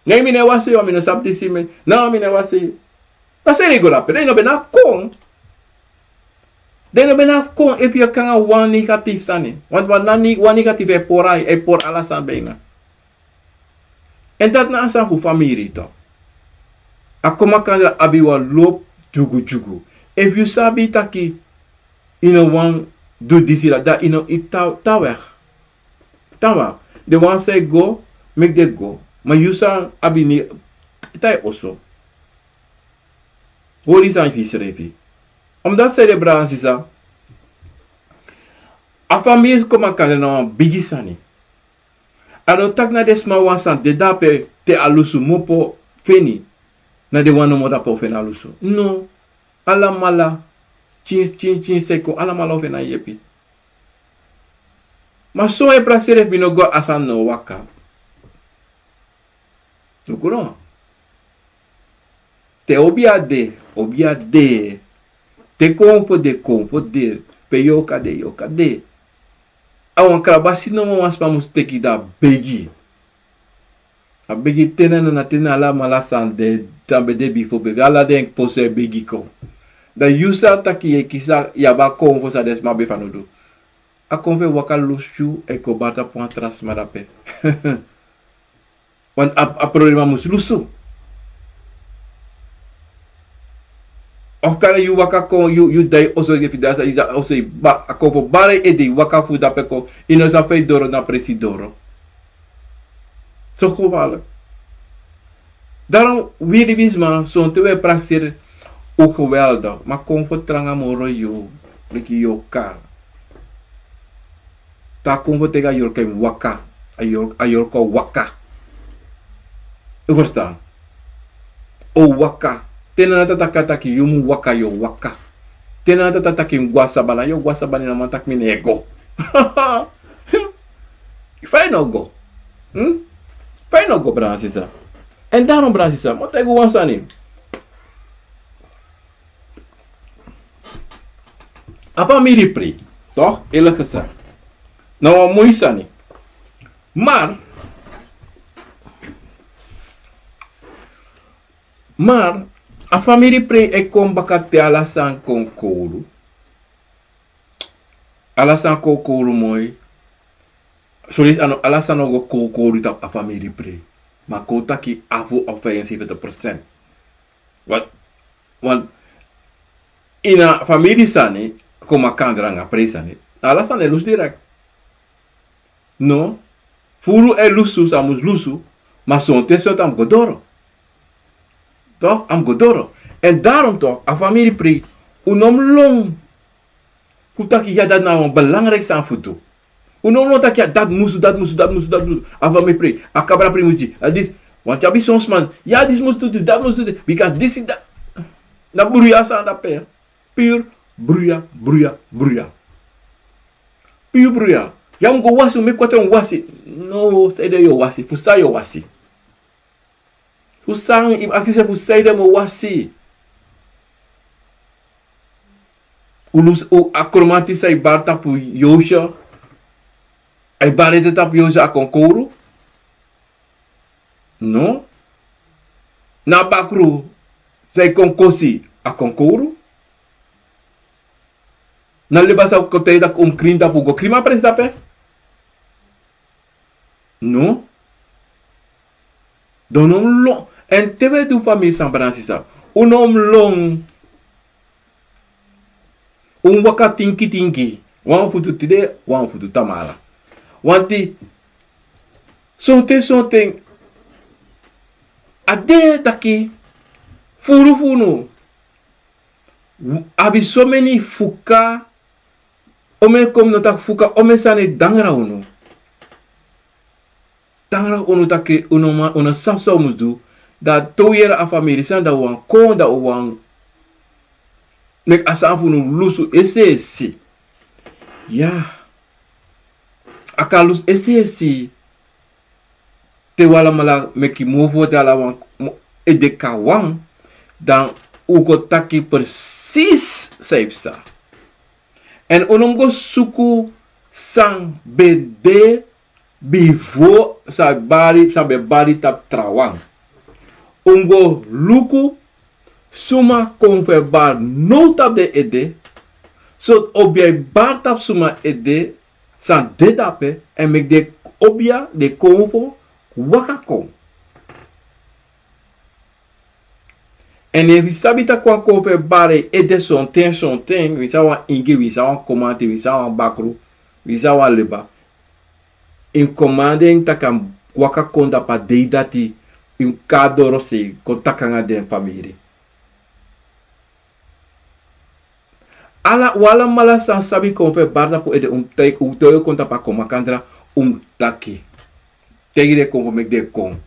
Ne mi no e wasi, wan mi no sabi disi mi. No, mi no e wasi. Na seri go dape, den no ben na kon. Den no ben na kon efu yu kon nanga wan negatief sani. Want wan na ni-, wan negatief e pori, e pori ala sani bijna. En dati na a sani fu famiri toch. A kon makandra abi wan lobi dyugudyugu. Efu yu sabi taki yu no wani du disi, dan yu no, yu tan, tan weg. Tan weg. Den wan san e go, meki den go. Ma yu san abi ni, tan yu oso. Hori sani fu yusrefi. Omdat san ede, brada nanga sisa, a famiri kon makandra na wan bigi sani. A no taki na den sma wan san de dape te a lusu mu opo feni. Na den wan nomo dape o feni a lusu. No. Alamala. Tyin, tyin, tyin seko. Alamala o feni a yepi. Ma son e prakseri efu mi no go, a sani no waka. Luku no. Te obi a de, obi a de. Te kon fu de, kon fu de. Pe yu o kan de, yu o kan de. A wan krabasi nomo wan sma mus teki, dan a begi. A begi te na, na, na te na alamala san de, dan ben de bifo begi. Ala den poso e begi kon. Dan yu sa taki yu e kisi, yu abi a kon fu san den sma ben fanowdu. A kon fu e waka lusu, e kon bari tapu wan tra sma dape. Want a, a problema mus lusu. Of kan yu waka kon, yu, yu dai oso, efu yu dai oso, yu ba-, a kon fu bari ede, yu waka fu dape kon, yu no sabi fa yu doro na presi doro. So gevaarlijk. Daarom, wi libisma, sonten wi e prakseri, o geweldig. Ma kon fu tranga moro yu, leki yu o kan. Te a kon fu teki a yorka, yu mus waka. A yor-, a yorka o waka. Yu ferstan? O waka. Te na a tata kan taki yu mus waka, yu o waka. Te na a tata taki yu mus go a sabana, yu o go a sabana, yu no man taki mi no e go. Fa yu no go? Hm? Fa yu no go, brada nanga sisa? En daarom, brada nanga sisa, mi o taigi wan sani. A famiri prei, toch? Eerlijk gezegd. Na wan moi sani. Maar, maar, a famiri prei e kon baka te ala sani kon kowru. Ala sani kon kowru moi. Sorry, a no, ala sani no go kon kowru tapu a famiri prei. Ma kon taki afu of vijfenzeventig procent. Want, want ini a famiri sani, kon makandra nanga prei sani, ala sani e lusu direct. No, furu e lusu san mus lusu, ma sonten sonten a mus go doro. Toch, a mus go doro. En daarom toch, a famiri prei, un no mus lon fu taki ya, dati na wan belangrijk sani fu du. Un no mus lon taki ya, dati musu, dati musu, dati musu, dati musu. A famiri prei, a kabra prei mus gi, a disi. Want yu abi son sma, ya, disi musu du disi, dati musu du disi, bika disi, dati. Na bruya sani dape. Puur bruya, bruya, bruya. Puur bruya. Ya mus go wasi, un meki wataa, un wasi. No, san ede yu o wasi, fu san yu o wasi? Fu san, yu mus aksi yusrefi fu san ede mi o wasi. Un lusu, un, a kromanti san yu bari tapu yu owsu, a yu bari ete tapu yu owsu, a kon kowru? No. Na bakru san yu kon kosi, a kon kowru? Na liba san kon taigi yu taki un mus krin tapu, go krin a presi dape? No. Dan un no mus lon. En te wi e du famiri sani, brada nanga sisa, un no mus lon. Un waka tinki tinki. Wan futu tide, wan futu tamara. Wanti, sonten, sonten, A de taki furu fu unu abi someni fuka. Omeni kon mi no taki fuka, omeni sani e dangra unu. Dangra unu taki unu no man, unu no sabi san un mus du. Dan te un yere a famiri sani dan un wani kon, dan un wani meki a sani fu unu lusu es'esi. Ya. A kan lusu es'esi. Te un alamala meki mofo, te ala wan ede kon na wan, dan un go taki precies san e psa. Èn un no mus go suku san ben de bifo, san bari, san ben bari tapu trawan. Un mus go luku suma kon fu e bari now tapu den ede, sortu obia e bari tapu suma ede, san de dape, èn meki den obia, den kon fu waka kon. Èn efu yu sabi taki wan kon fu e bari ede sonten, sonten, winsi a wan ingi, winsi a wan komanti, winsi a wan bakru, winsi a wan leba, yu mus komandi en taki a mus waka kon dapu a dei dati, yu mus kon na dorosei kon taki nanga den famiri. Ala, un alamala san sabi kon fu e bari tapu ede, un mus taigi, un mus taigi kon tapu a kon makandra, un mus taki. Taigi den kon fu meki den kon.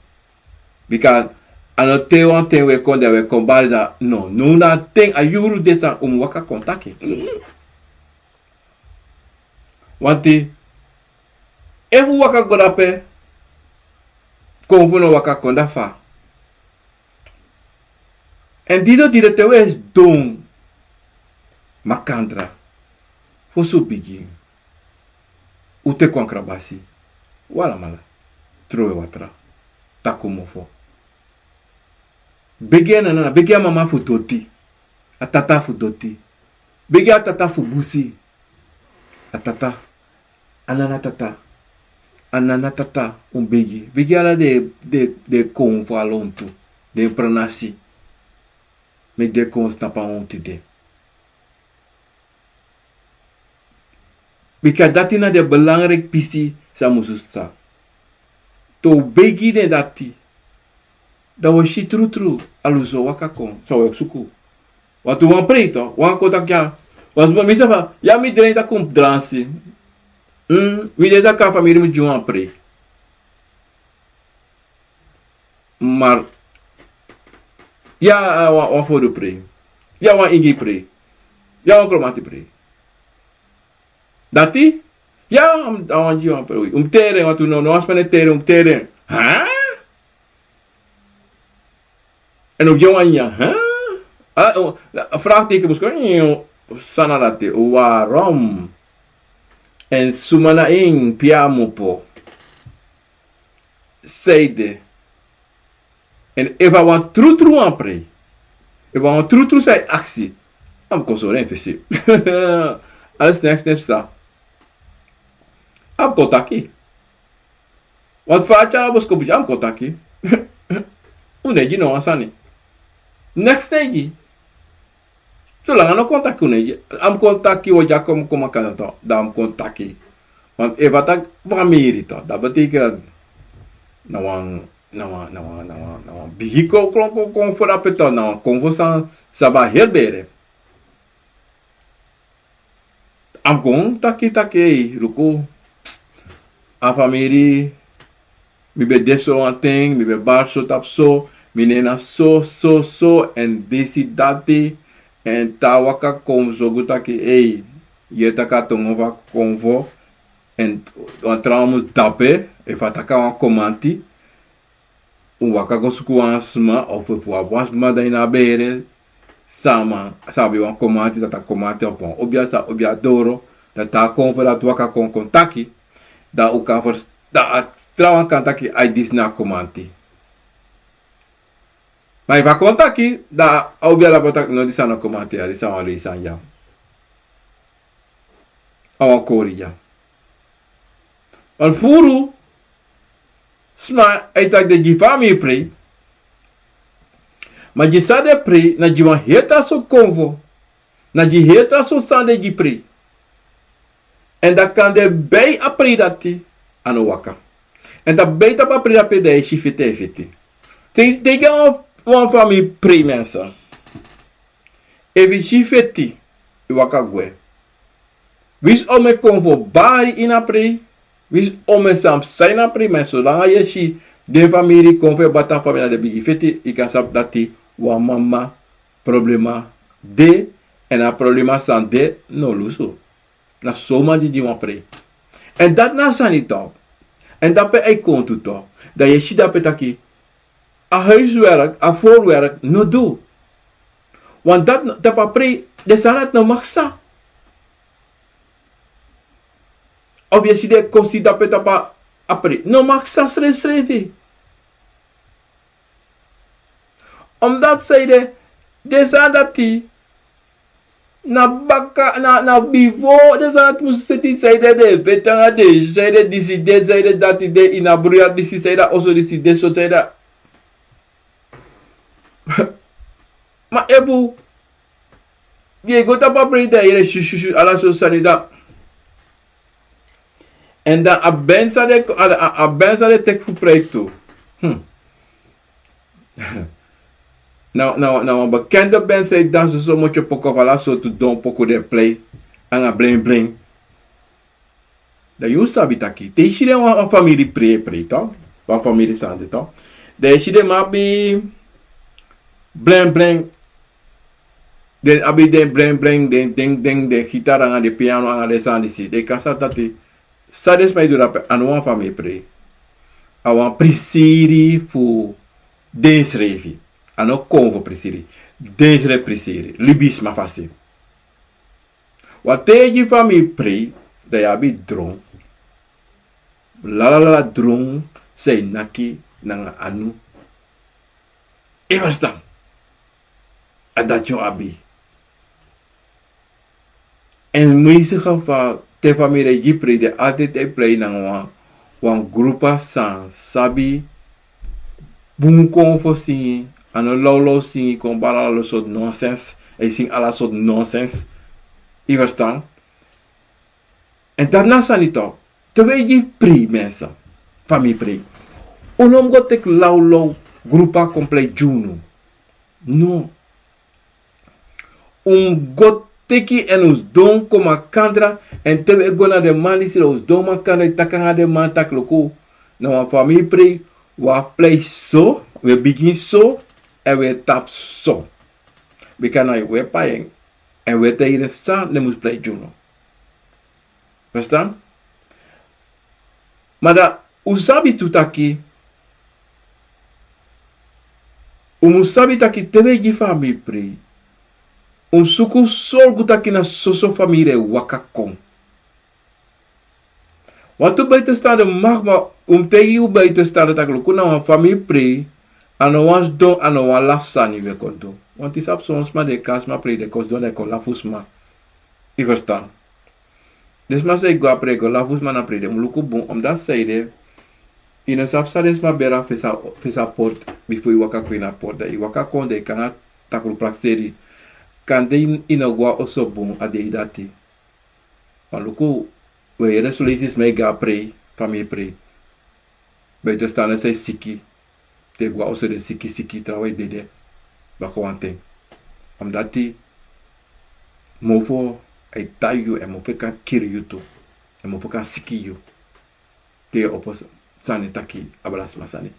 Bika a no te wan ten un e kon, dan un e kon bari dan, no, now na a ten, a yuru de san un mus waka kon taki. Wanti, efu un waka go dape, kon fu no waka kon, dan fa? Èn dido dido te un e sidon makandra, fosi un bigin, un teki wan krabasi, un alamala trowe watra, taki un mofo. Begi a nana, begi a mama fu doti, a tata fu doti, begi a tata fu busi, a tata, a nana tata, a nana tata, un begi, begi ala den, den, den kon fu a lontu, den pranasi, meki den kon snapu a wan tide. Bika dati na den belangriki pisi san musu sa. Te un begi den dati, dan un o si trutru a lusu o waka kon, san un e suku. Wantu wan prei tu, wan kon taki ya, wan sma mi sa fa, ya mi dren taki un dransi. Mm, mi de taki a famiri mi gi wan prei. Maar, ya, a wan, wan fodu prei. Ya, wan ingi prei. Ya, wan kromati prei. Dati? Ya, a wan gi wan prei. Un mus teri en, wantu no, no wan sma no e teri en, un mus teri en. Ha? Èn un gi en wan nyan, ha? A, a, a vraagteken mus kon, san na dati, waarom? Èn suma na en, pe a mu opo. San ede. Èn efu a wan trutru wan prei, efu a wan trutru san e aksi, a mus kon sori en fesi. Ala sneks, sneks sa. A mus kon taki. Wantu fa a tyari a boskopu gi, a mus kon taki. Un no e gi no wan sani. Neks no e gi. Solanga a no kon taki un no e gi, a mus kon taki, wi o gi a kon, kon makandra, dan a mus kon taki. Want efu a taki famiri tu, dati betekent na wan, na wan, na wan, na wan, na wan bigi kon, kon, kon, kon fu dape tu, na wan kon fu san, san ben heri bere. A mus kon taki taki, ei, luku. A famiri, mi ben de so wan ten, mi ben bari so tapu so, mi nen na so, so, so, èn disi dati, èn te a waka kon so go taki, ei, yu e taki a tongo fu a konfo, èn wan trawan mus dape, efu a taki a wan komanti, un waka go suku wan sma, of efu un abi wan sma dan ini a bere, sama, san abi wan komanti, dati a komanti, of wan obia san abi a doro, dan te a konfo dati waka kon, kon taki, dan un kan ferstan, a trawan kan taki, ai, disi na a komanti. Ma efu a kon taki, dan a obia dati o taki, no, disi a no komanti ya, disi a wan lei sani ya. A wan kori ya. Wan furu sma e taki den gi famiri prei. Ma gi san den prei, na gi wan heri tra sortu konfo. Na gi heri tra sortu sani den gi prei. Èn dan kande bai a prei dati, a no waka. Èn dan bai tapu a prei dati, dan yu e si feti e feti. Te te yu gi wan famiri prei, mensen. Efu yu si feti, yu waka gwe. Winsi omeni kon fu bari ini a prei, winsi omeni san psa ini a prei, ma solanga yu e si den famiri kon fu e bati a famiri na den bigi feti, yu kan sabi dati wan mama problema de. Èn a problema san de no lusu. Na so man didin wan prei. Èn dati na a sani tu. Èn dape a e kon tu tu. Dan yu e si dape taki a huiswerk, a voorwerk no du. Want dati tapu a prei, den sani dati no mag psa. Of yu e si den kosi dape tapu a prei, no mag psa srefsrefi. Omdat sanede, den sani dati na baka, na na bifo den sani dati mus seti, sanede den e feti nanga den, sanede disi de, sanede dati de, ini a bruya disi, sanede a oso disi de so, sanede a Ma efu yu e go tapu a prei dan yu e si, si, si, ala sortu sani dan. Èn dan a band san den, a, a, a band san den teki fu prei tu. Hmm. Na, na, na wan bekende band san e dansi so motyo poku fu ala sortu don poku den e prei. Anga bling bling. Dan yu sabi taki te yu si den wan, wan famiri prei, prei tu, wan famiri sani de tu. Dan yu e si den man abi bling bling. Den abi den bling bling, den, den, den, den gitari anga den piano anga den sani disi. Den kan sabi taki san den sma e du dape, a no wan famiri prei. A wan prisiri fu densrefi. A no kon fu prisiri. Densrefi prisiri. Libisma fasi. Wan ten yu gi famiri prei, dan yu abi dron. Lala lala dron san e naki nanga anu. Yu e ferstan? A dati yu abi. Èn meeste geval te famiri e gi prei, den altijd e prei nanga wan, wan grupu san sabi bun kon fu singi, a no lawlaw singi kon bari ala sortu nonsens, e singi ala sortu nonsens. Yu e ferstan? Èn dati na a sani tu, te wi e gi prei, mensen, famiri prei, un no mus go teki lawlaw grupu kon prei gi unu. No. Un mus go teki en un sidon kon makandra, èn te wi e go na den man disi, dan un sidon makandra, e taki nanga den man taki luku, na wan famiri prei, wi abi prei so, wi e bigin so, èn wi e tapu so. Bika na wi e pai en, èn wi e taigi den san den mus prei gi unu. Ferstan? Ma dan un sabi tu taki, un mus sabi taki te wi e gi famiri prei, un mus suku sorgu taki na soso famiri e waka kon. Wantu buitenstaander mag, ma un mus taigi un buitenstaander taki luku, na wan famiri prei, a no wan sidon, a no wan lafu sani wi e kon du. Wantu yu sabi son sma den e kon a sma prei, den e kon sidon, den e kon lafu sma. Yu e ferstan? Den sma san e go a prei, e go lafu sma na prei, den mus luku bun, omdat sanede yu no sabi san den sma beri na fesi a, fesi a portu, bifo yu waka kon ini a portu. Dan yu waka kon, dan yu kon nanga takru prakseri. Kande yu no go a oso bun a dei dati. Ma luku, wi e yere son leisi sma e go a prei, famiri prei. Buitenstaander san e siki, den e go a oso, den siki siki, trawan e dede baka wanten. Omdat mofo e tai yu, èn mofo kan kiri yu tu, èn mofo kan siki yu. Te yu opo sani taki abra sma sani.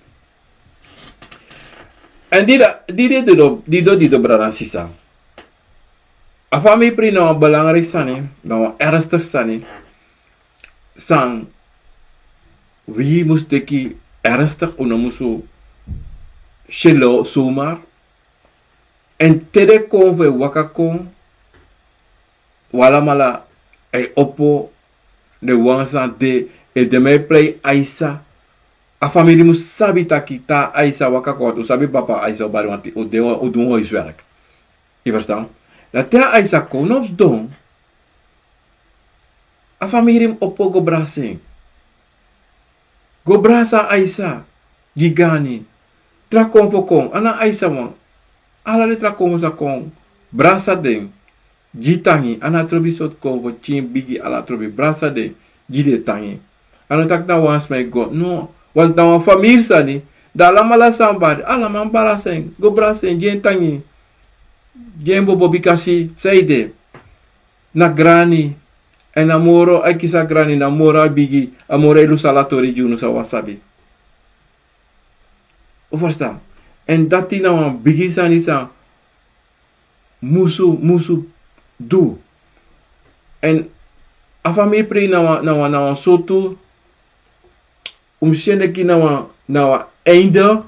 Èn dida, didi dido, dido, dido, brada, sisa. A famiri prei na wan belangrijk sani, na wan ernstig sani. San wi mus teki ernstig, un no mus si en zomaar. Èn te den kon fu e waka kon, un alamala e opo, den wan san de, efu den man e prei Aisa, a famiri mus sabi taki te Aisa waka kon, want un sabi papa Aisa o bari wanten, o de, o du wan huiswerk. Yu e ferstan? Dan te Aisa kon, un no mus sidon. A famiri mus opo go brasa en. Go brasa Aisa, gi gani. Tra konfo kon, a no Aisa wan. Ala den tra konfo sa kon, brasa den, gi tangi. A no trobi sortu konfo, pikin, bigi, ala trobi, brasa den, gi den tangi. A no taki na wan sma e go, no. Want na wan famiri sani, Dan alamala san bari, ala man bari a sen, go bari a sen, gi en tangi, gi en bobo, bika si san ede na grani. Èn a moro a e kisi a grani, na moro a bigi, a moro e lusu ala tori gi unu san wi á sabi. Un ferstan? Èn dati na wan bigi sani san musu, musu du. Èn a famiri prei na wan, na wan, na wan sortu, un mus si en leki na wan, na wan einde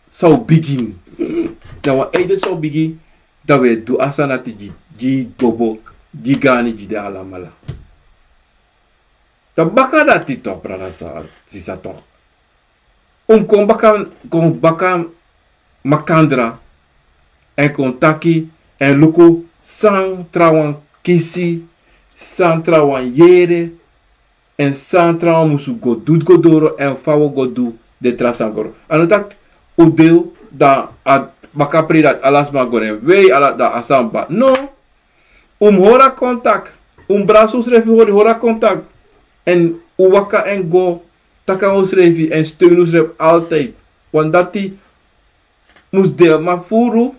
san un bigin. Na wan einde san un bigin, dan un e du a sani dati gi, gi bobo, gi grani, gi den alamala. Dan baka dati tok, brada, sa, sisa tok. Un kon baka, kon baka makandra, èn kon taki, èn luku san trawan kisi, san trawan yere, èn san trawan musu go du go doro, èn fa wi o go du den tra sani go. A no taki un de, dan a baka prei dati ala sma go na en wei, ala, dan a sani bari. No. Un mus hori a kontak. Un mus brasi unsrefi, hori, hori a kontak. Èn un waka èn go, taki nanga unsrefi èn steun unsrefi altijd. Want dati mus de, ma furu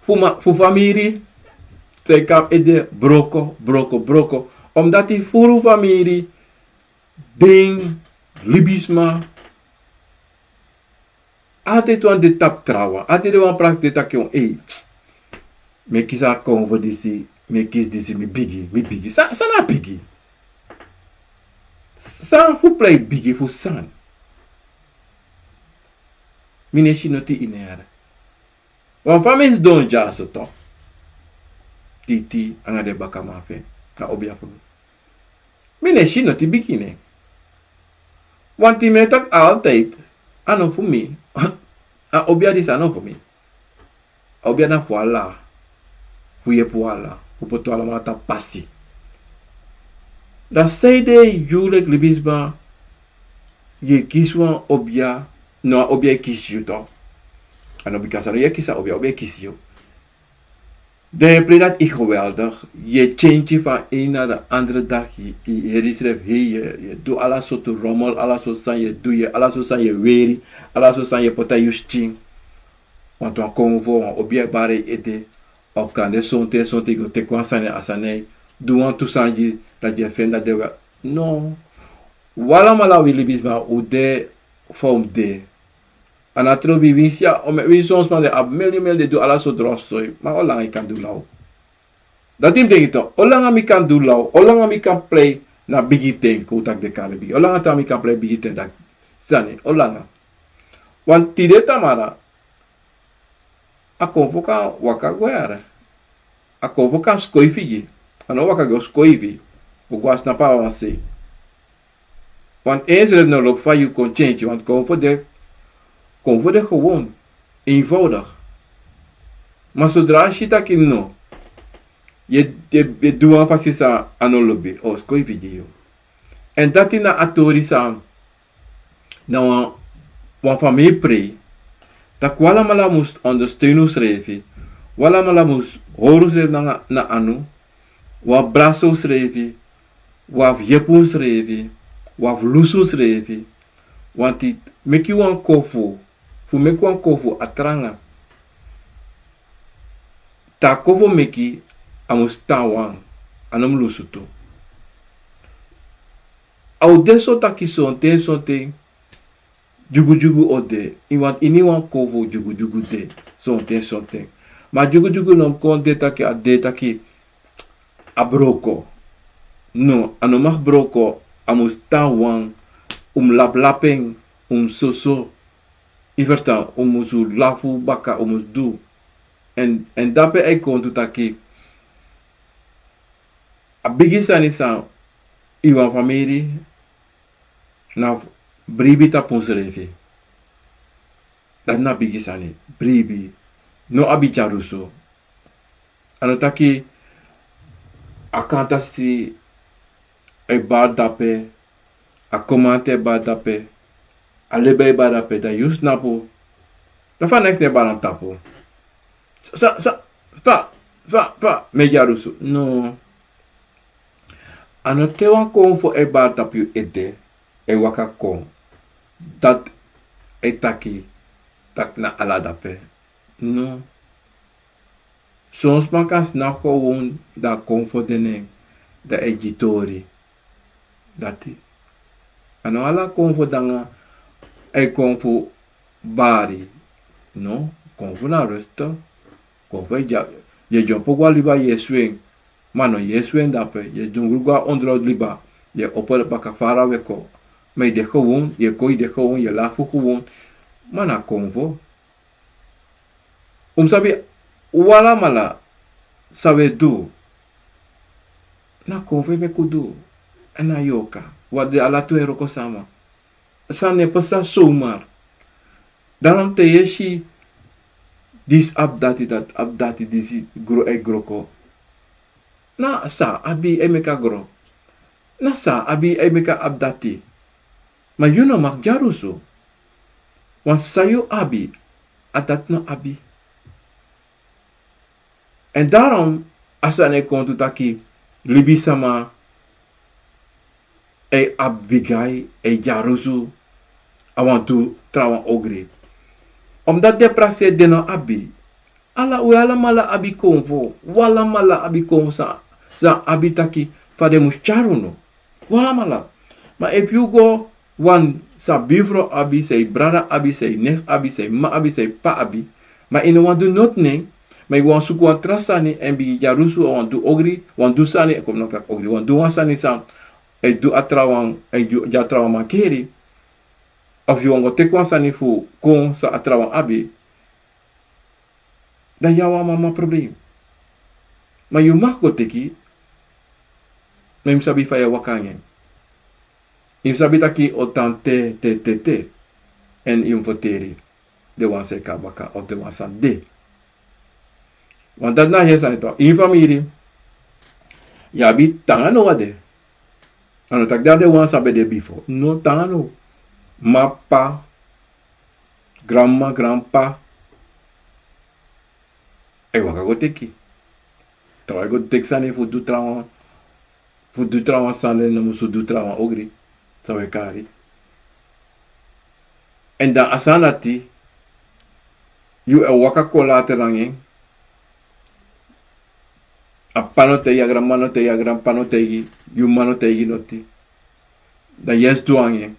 fu ma, fu famiri, san e kon na ede broko, broko, broko. Omdati furu famiri, den libisma altijd wani de tapu trawan. Altijd den wani prakseri, taki: "Ei, mi e kisi a konfo disi, mi e kisi disi, mi bigi, mi bigi." San, san na bigi? San fu prei bigi fu san? Mi no e si noti ini en yere. Wan fa mi sidon dyaso tok, Titi nanga den bakaman fu en, na obia fu mi. Mi no e si noti bigi ini en. Want mi e taki altijd, a no fu mi. A obia disi a no fu mi. A obia na fu ala. Fu yepi wi ala. Fu poti wi alamala tapu pasi. Dan san ede yu leki libisma, yu e kisi wan obia, no, a obia e kisi yu tok. A no bika san no yu e kisi a obia, a obia e kisi yu. Dan yu e prei dati yu geweldig, yu e change van een na de andere dag, yu, yu heri yusrefi hei, yu, yu e du ala sortu rommel, ala sortu sani yu e du, yu e, ala sortu sani yu e weri, ala sortu sani yu e poti na yu skin. Want wan konfo, wan obia e bari yu ede, of kande sonten, sonten yu go teki wan sani, a sani e du wantu sani gi, dati yu e feni dati de wel. No. Wi alamala wi libisma, un de fa un de. A no trobi, winsi a, winsi son sma de abi meli meli, de du ala sortu rotzooi. Ma olanga yu kan du law? Dati mi denki tok. Olanga mi kan du law? Olanga mi kan prei na bigi ten, kon un taki den kari bigi? Olanga tan mi kan prei bigi ten dati sani? Olanga? Want tide tamara, a konfo kan waka go yere. A konfo kan skoifi gi. A no waka go skoifi. Un go a snapu a wan sei. Want ensrefi no lobi fa yu kon change, want konfo de, konfo de gewoon, eenvoudig. Ma sodra a si taki no, yu e, yu e, yu e du wan fasi san a no lobi, a o skoifi gi yu. Èn dati na a tori san na wan, wan famiri prei, taki wi alamala mus ondersteun unsrefi, wi alamala mus hori unsrefi nanga na anu, wi abi brasi unsrefi, wi abi yepi unsrefi, wi abi lusu unsrefi. Want meki wan konfo, fu meki wan konfo a tranga. Te a konfo meki, a mus tan wan, a no mus lusu tu. A o de so taki sonten, sonten, dyugudyugu o de. Ini wan, ini wan konfo dyugudyugu de, sonten, sonten. Ma dyugudyugu no mus kon de taki a de taki a broko. No, a no mag broko, a mus tan wan, un mus laplapi en, un mus soso. Yu ferstan, un mus lafu baka, un mus du. Èn, èn dape a e kon tu taki a bigi sani san ini wan famiri na bribi tapu unsrefi. Dati na bigi sani, bribi. No abi dyarusu. A no taki a kantasi e bari dape, a komante e bari dape, a lebe e bari dape, dan yu snapu. Dan fa neks no e bari na tapu? Sa, sa, fa, fa, fa mi e dyarusu? No. A no te wan konfo e bari tapu yu ede, e waka kon, dati e taki taki na ala dape. No. Son sma kan snap gewoon dan konfo de nen dan e gi tori. Dati. A no ala konfo danga e konfo bari. No. Konfo na rusto. Konfo e dya. Ye dyompo go a liba ye swen. Ma no ye swen dape ye dungru go a ondro liba. Ye opo baka fara we ko. Ma i de gewoon ye ko i de gewoon ye lafu gewoon. Ma na konfo. Un mus sabi un alamala san un e du. Na konfo e meki un du. Èn na yoka. Wan de ala tu e wroko sama. San no e pasa somar. Darom te yu e si disi abi dati dati abi dati disi gro e wroko. Na san a abi e meki a gro. Na san a abi e meki a abi dati. Ma yu no maki dyarusu. Wan san yu abi a dati no abi. Èn darom a sani e kon tu taki libisama e abi bigai e dyarusu. A wani du trawan ogri. Omdati den prakseri den no abi. Ala un alamala abi konfo un alamala abi konfo san san abi taki fa den mus tyari unu. Un alamala. Ma efu yu go wan san bifro abi san yu brada abi san yu nef abi san yu mama abi san yu p'pa abi. Ma yu no wani du noti nen. Ma yu wani suku wan tra sani èn bigin dyarusu a wani du ogri wani du sani èn kon mi no kaki ogri wani du wan sani san e du a trawan èn gi a trawan mankeri. Of yu wani go teki wan sani fu kon san a trawan abi. Dan yu a wan mama problem. Ma yu maki go teki. Ma yu mus sabi fa yu e waka nanga en. Yu mus sabi taki o tan te te te te. Èn yu mus foteri den wan san e kon na baka of den wan san de. Wan dati na a heri sani tok ini famiri. Yu abi tanga no wan de. A no taki den a den wan san ben de bifo no tanga no. Mama p'pa granmama granp'pa. A e waka go teki. Trawan e go teki sani fu du trawan fu du trawan sani no musu du trawan ogri. San un e kari. Èn dan a sani dati yu e waka kon lati nanga en. A p'pa no taigi a granmama no taigi a granp'pa no taigi yu mama no taigi noti. Dan yu e sidon nanga en.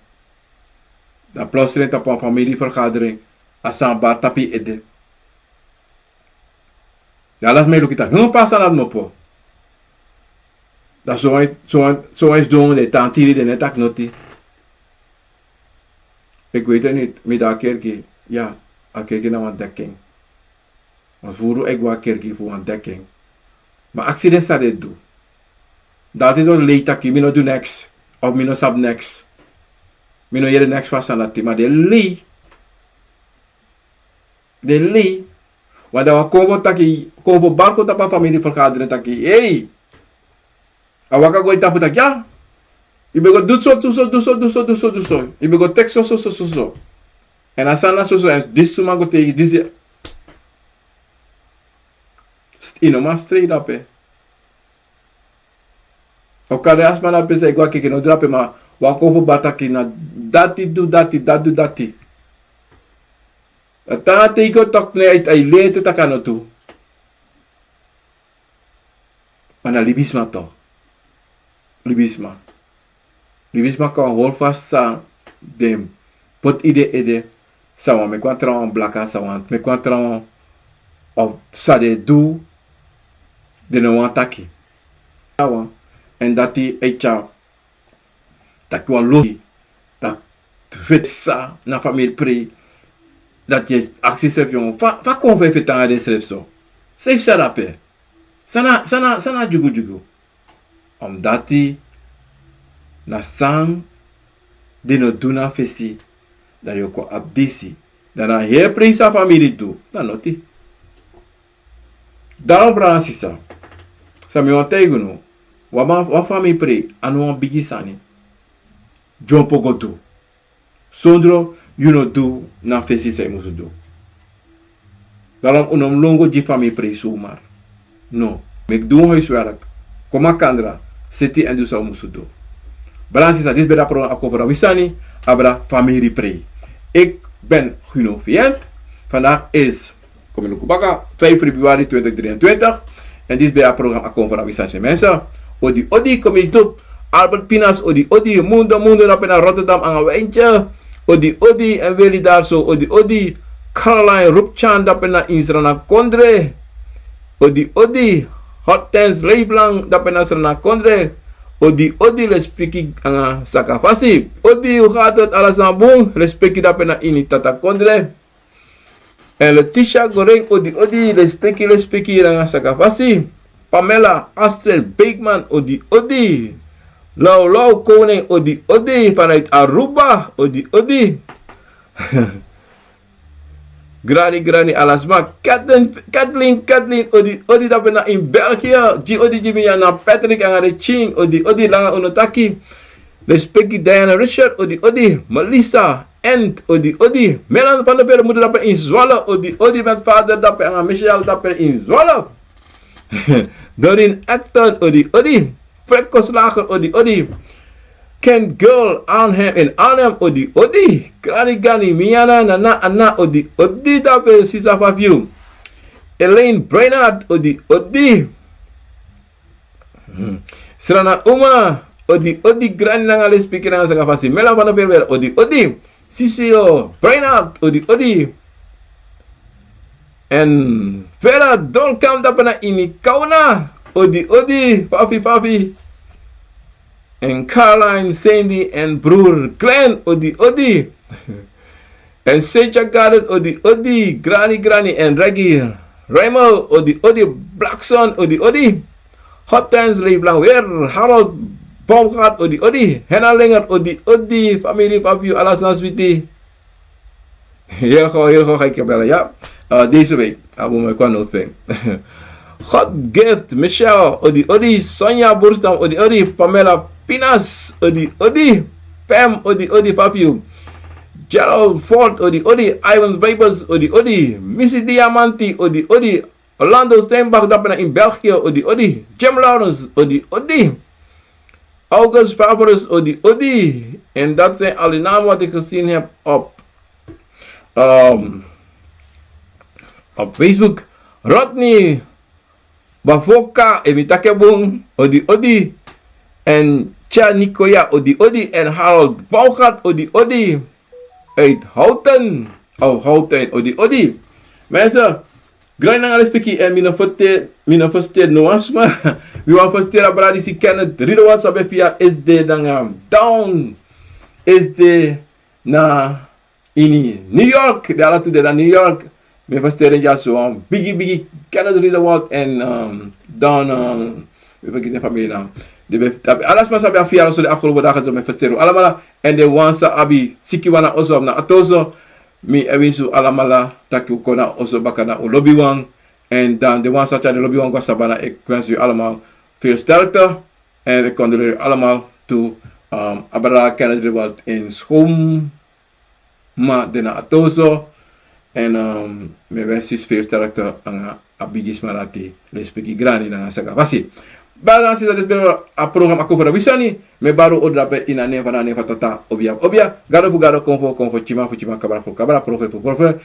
Dan plosren tapu wan famiri fergaderen a sani bari tapu yu ede. Dan ala sma e luku yu taki no pasa na kmopo. Dan sowan e sidon den e tan tiri den no e taki noti. Ekwete niti mi de a kerki. Ya. A kerki na wan deki en. Wan furu e go a kerki fu wan deki en. Ma aksi den san den du. Dati den o lei taki mi no du neks of mi no sabi neks. Mi no yere neks fu a sani dati ma den lei. Den lei. Wan dan wan konfo taki konfo bari kon tapu a famiri fergaderen taki ei. A waka go ini tapu taki ya. Yu ben go du so du so du so du so du so du so yu ben go teki so so so so so. Èn a sani na so so èn disi suma go teki disi. Yu no man strei dape. Okade a sma na pesa e go a keke no drape ma wan kon fu bari taki na dati du dati dati du dati. A tan a te yu go toki ne a e lei ete taki a no tu. Ma na libisma to. Libisma. Libisma kan hori fasi san den poti ini den ede. San wani meki wan trawan blaka san wani meki wan trawan of san den e du. Den no wani taki. Èn dati e tyari taki wan losi. Dati feti san na famiri prei. Dati yu e aksi srefi yongo fa kon fu e feti nanga densrefi so? Srefi san dape. San na dyugudyugu? Omdati na san den no du na fesi. Dan yu o kon abi disi. Dan na heri prei san famiri du na noti. Dan o brada sisa, san mi wani taigi unu, wan famiri prei a no wan bigi sani. Dyompo go du. Sondro yu no du na fesi san yu musu du. Darom un no mus lon go gi famiri prei sumar. No. Meki du un hoiswerk. Kon makandra seti èn du san un musu du. Brada sisa disi ben de a program a kon fu dan wi sani abra famiri prei. Eki Ben Guno Vient. Vandaag is, kom in Lukubaka, vijf februari twintig drieëntwintig. En dit is bij het programma Akomfora Wisasi Mensen. Odi, odi, kom in YouTube. Albert Pinas, odi, odi, Mundo, Mundo, daarbij naar Rotterdam, aan een wijntje. Odi, odi, en Willy daar zo, odi, odi. Caroline Rupchan, daarbij naar Insrana Kondre. Odi, odi. Hortense Leeflang, daarbij naar Insrana Kondre. Odi, odi, lespeki anga sakafasi. Odi, hoe gaat het? Alles naar boen. Lespeki daarbij naar ini tata Kondre. En Letitia Goreng, odi, odi, lespeki, lespeki, nanga sakafasi. Pamela Astrid Beekman, odi, odi. Lau Lau Koning, odi, odi, vanuit Aruba, odi, odi. Grani, grani, alasma. Kathleen, Kathleen, Kathleen, odi, odi, daarbij naar in België. Gi odi, gi mi ya na Patrick, anga de Chin, odi, odi, langa unotaki. Lespeki Diana Richard, odi, odi. Melissa, Ent, odi, odi. Melan van der Velde, moeder daarbij in Zwolle, odi, odi, met vader daarbij, anga Michel daarbij in Zwolle. Dorin Acton, odi, odi. Fred Koslager, odi, odi. Kent Girl, Arnhem in Arnhem, odi, odi. Grani Gani, Miana, Nana, Anna, odi, odi, daarbij, sisa Fafiu. Elaine Brainard, odi, odi. Hmm. Srana Uma, odi, odi, grani nanga lespeki nanga sakafasi. Melan van der Velde, odi, odi. Sisio Brainard, odi, odi. En Vera Dolkam daarbij naar ini Kauna, odi, odi, Fafi, Fafi. En Caroline, Sandy en broer Glenn, odi, odi. En Seja Garden, odi, odi, Grani, Grani en Reggie. Raymond, odi, odi, Blackson, odi, odi. Hot Times, Leef Lang Weer. Harold Baumgart, odi, odi. Henna Linger, odi, odi. Family, Fabio, Alas na Sweetie. Heel goed, heel goed, ga ik je bellen, ja. Eh, deze week hebben we een noodpijn. God Gift, Michelle, odi, odi. Sonja Boerstam, odi, odi. Pamela Pinas, odi, odi. Pam, odi, odi, Fabio. Gerald Ford, odi, odi. Ivan Weibers, odi, odi. Missy Diamanti, odi, odi. Orlando Steinbach, daarbij in België, odi, odi. Jim Lawrence, odi, odi. August Fabrus, odi, odi. En dat zijn al die namen wat ik gezien heb op, ehm, op Facebook. Rodney Bavoka, Emi Takebung, odi, odi. En Tja Nikoya, odi, odi. En Harold Bouwgat, odi, odi. Uit Houten, of Houten, odi, odi. Mensen, grani nanga lespeki, en mi no ferteri, mi no ferteri no wan sma. Mi wani ferteri a brada disi Kenneth Ridderwold, san ben firi S D nanga Down S D na ini New York. Den ala tu de na New York. Mi ferteri en dyaso, wan bigi, bigi Kenneth Ridderwold en, ehm, Down, ehm, mi fergiti den famili naam. Den ben, ala sma san ben abi firi so den afgelopen dagen, so mi ferteri un alamala. En den wan san abi sikiwan na oso, na ati oso, mi e winsi un alamala taki un kon na oso baka, na un lobiwan. En dan den wan san tyari den lobiwan go na sabana, ik wens u allemaal veel sterkte. En ik condoleer u allemaal toe, ehm, a brada Kenneth Ridderwold en schoonma de na ati oso. En, ehm, mi e winsi u veel sterkte anga a bigisma dati, lespeki, grani nanga sakafasi. Brada nanga sisa, disi ben a programma Akomfora Wisani. Mi e bari un odi drape ini a nen fu a Tata, obia, obia. Gado fu gado, konfo fu konfo, tyiman fu tyiman, kabra fu kabra, profeti fu profeti.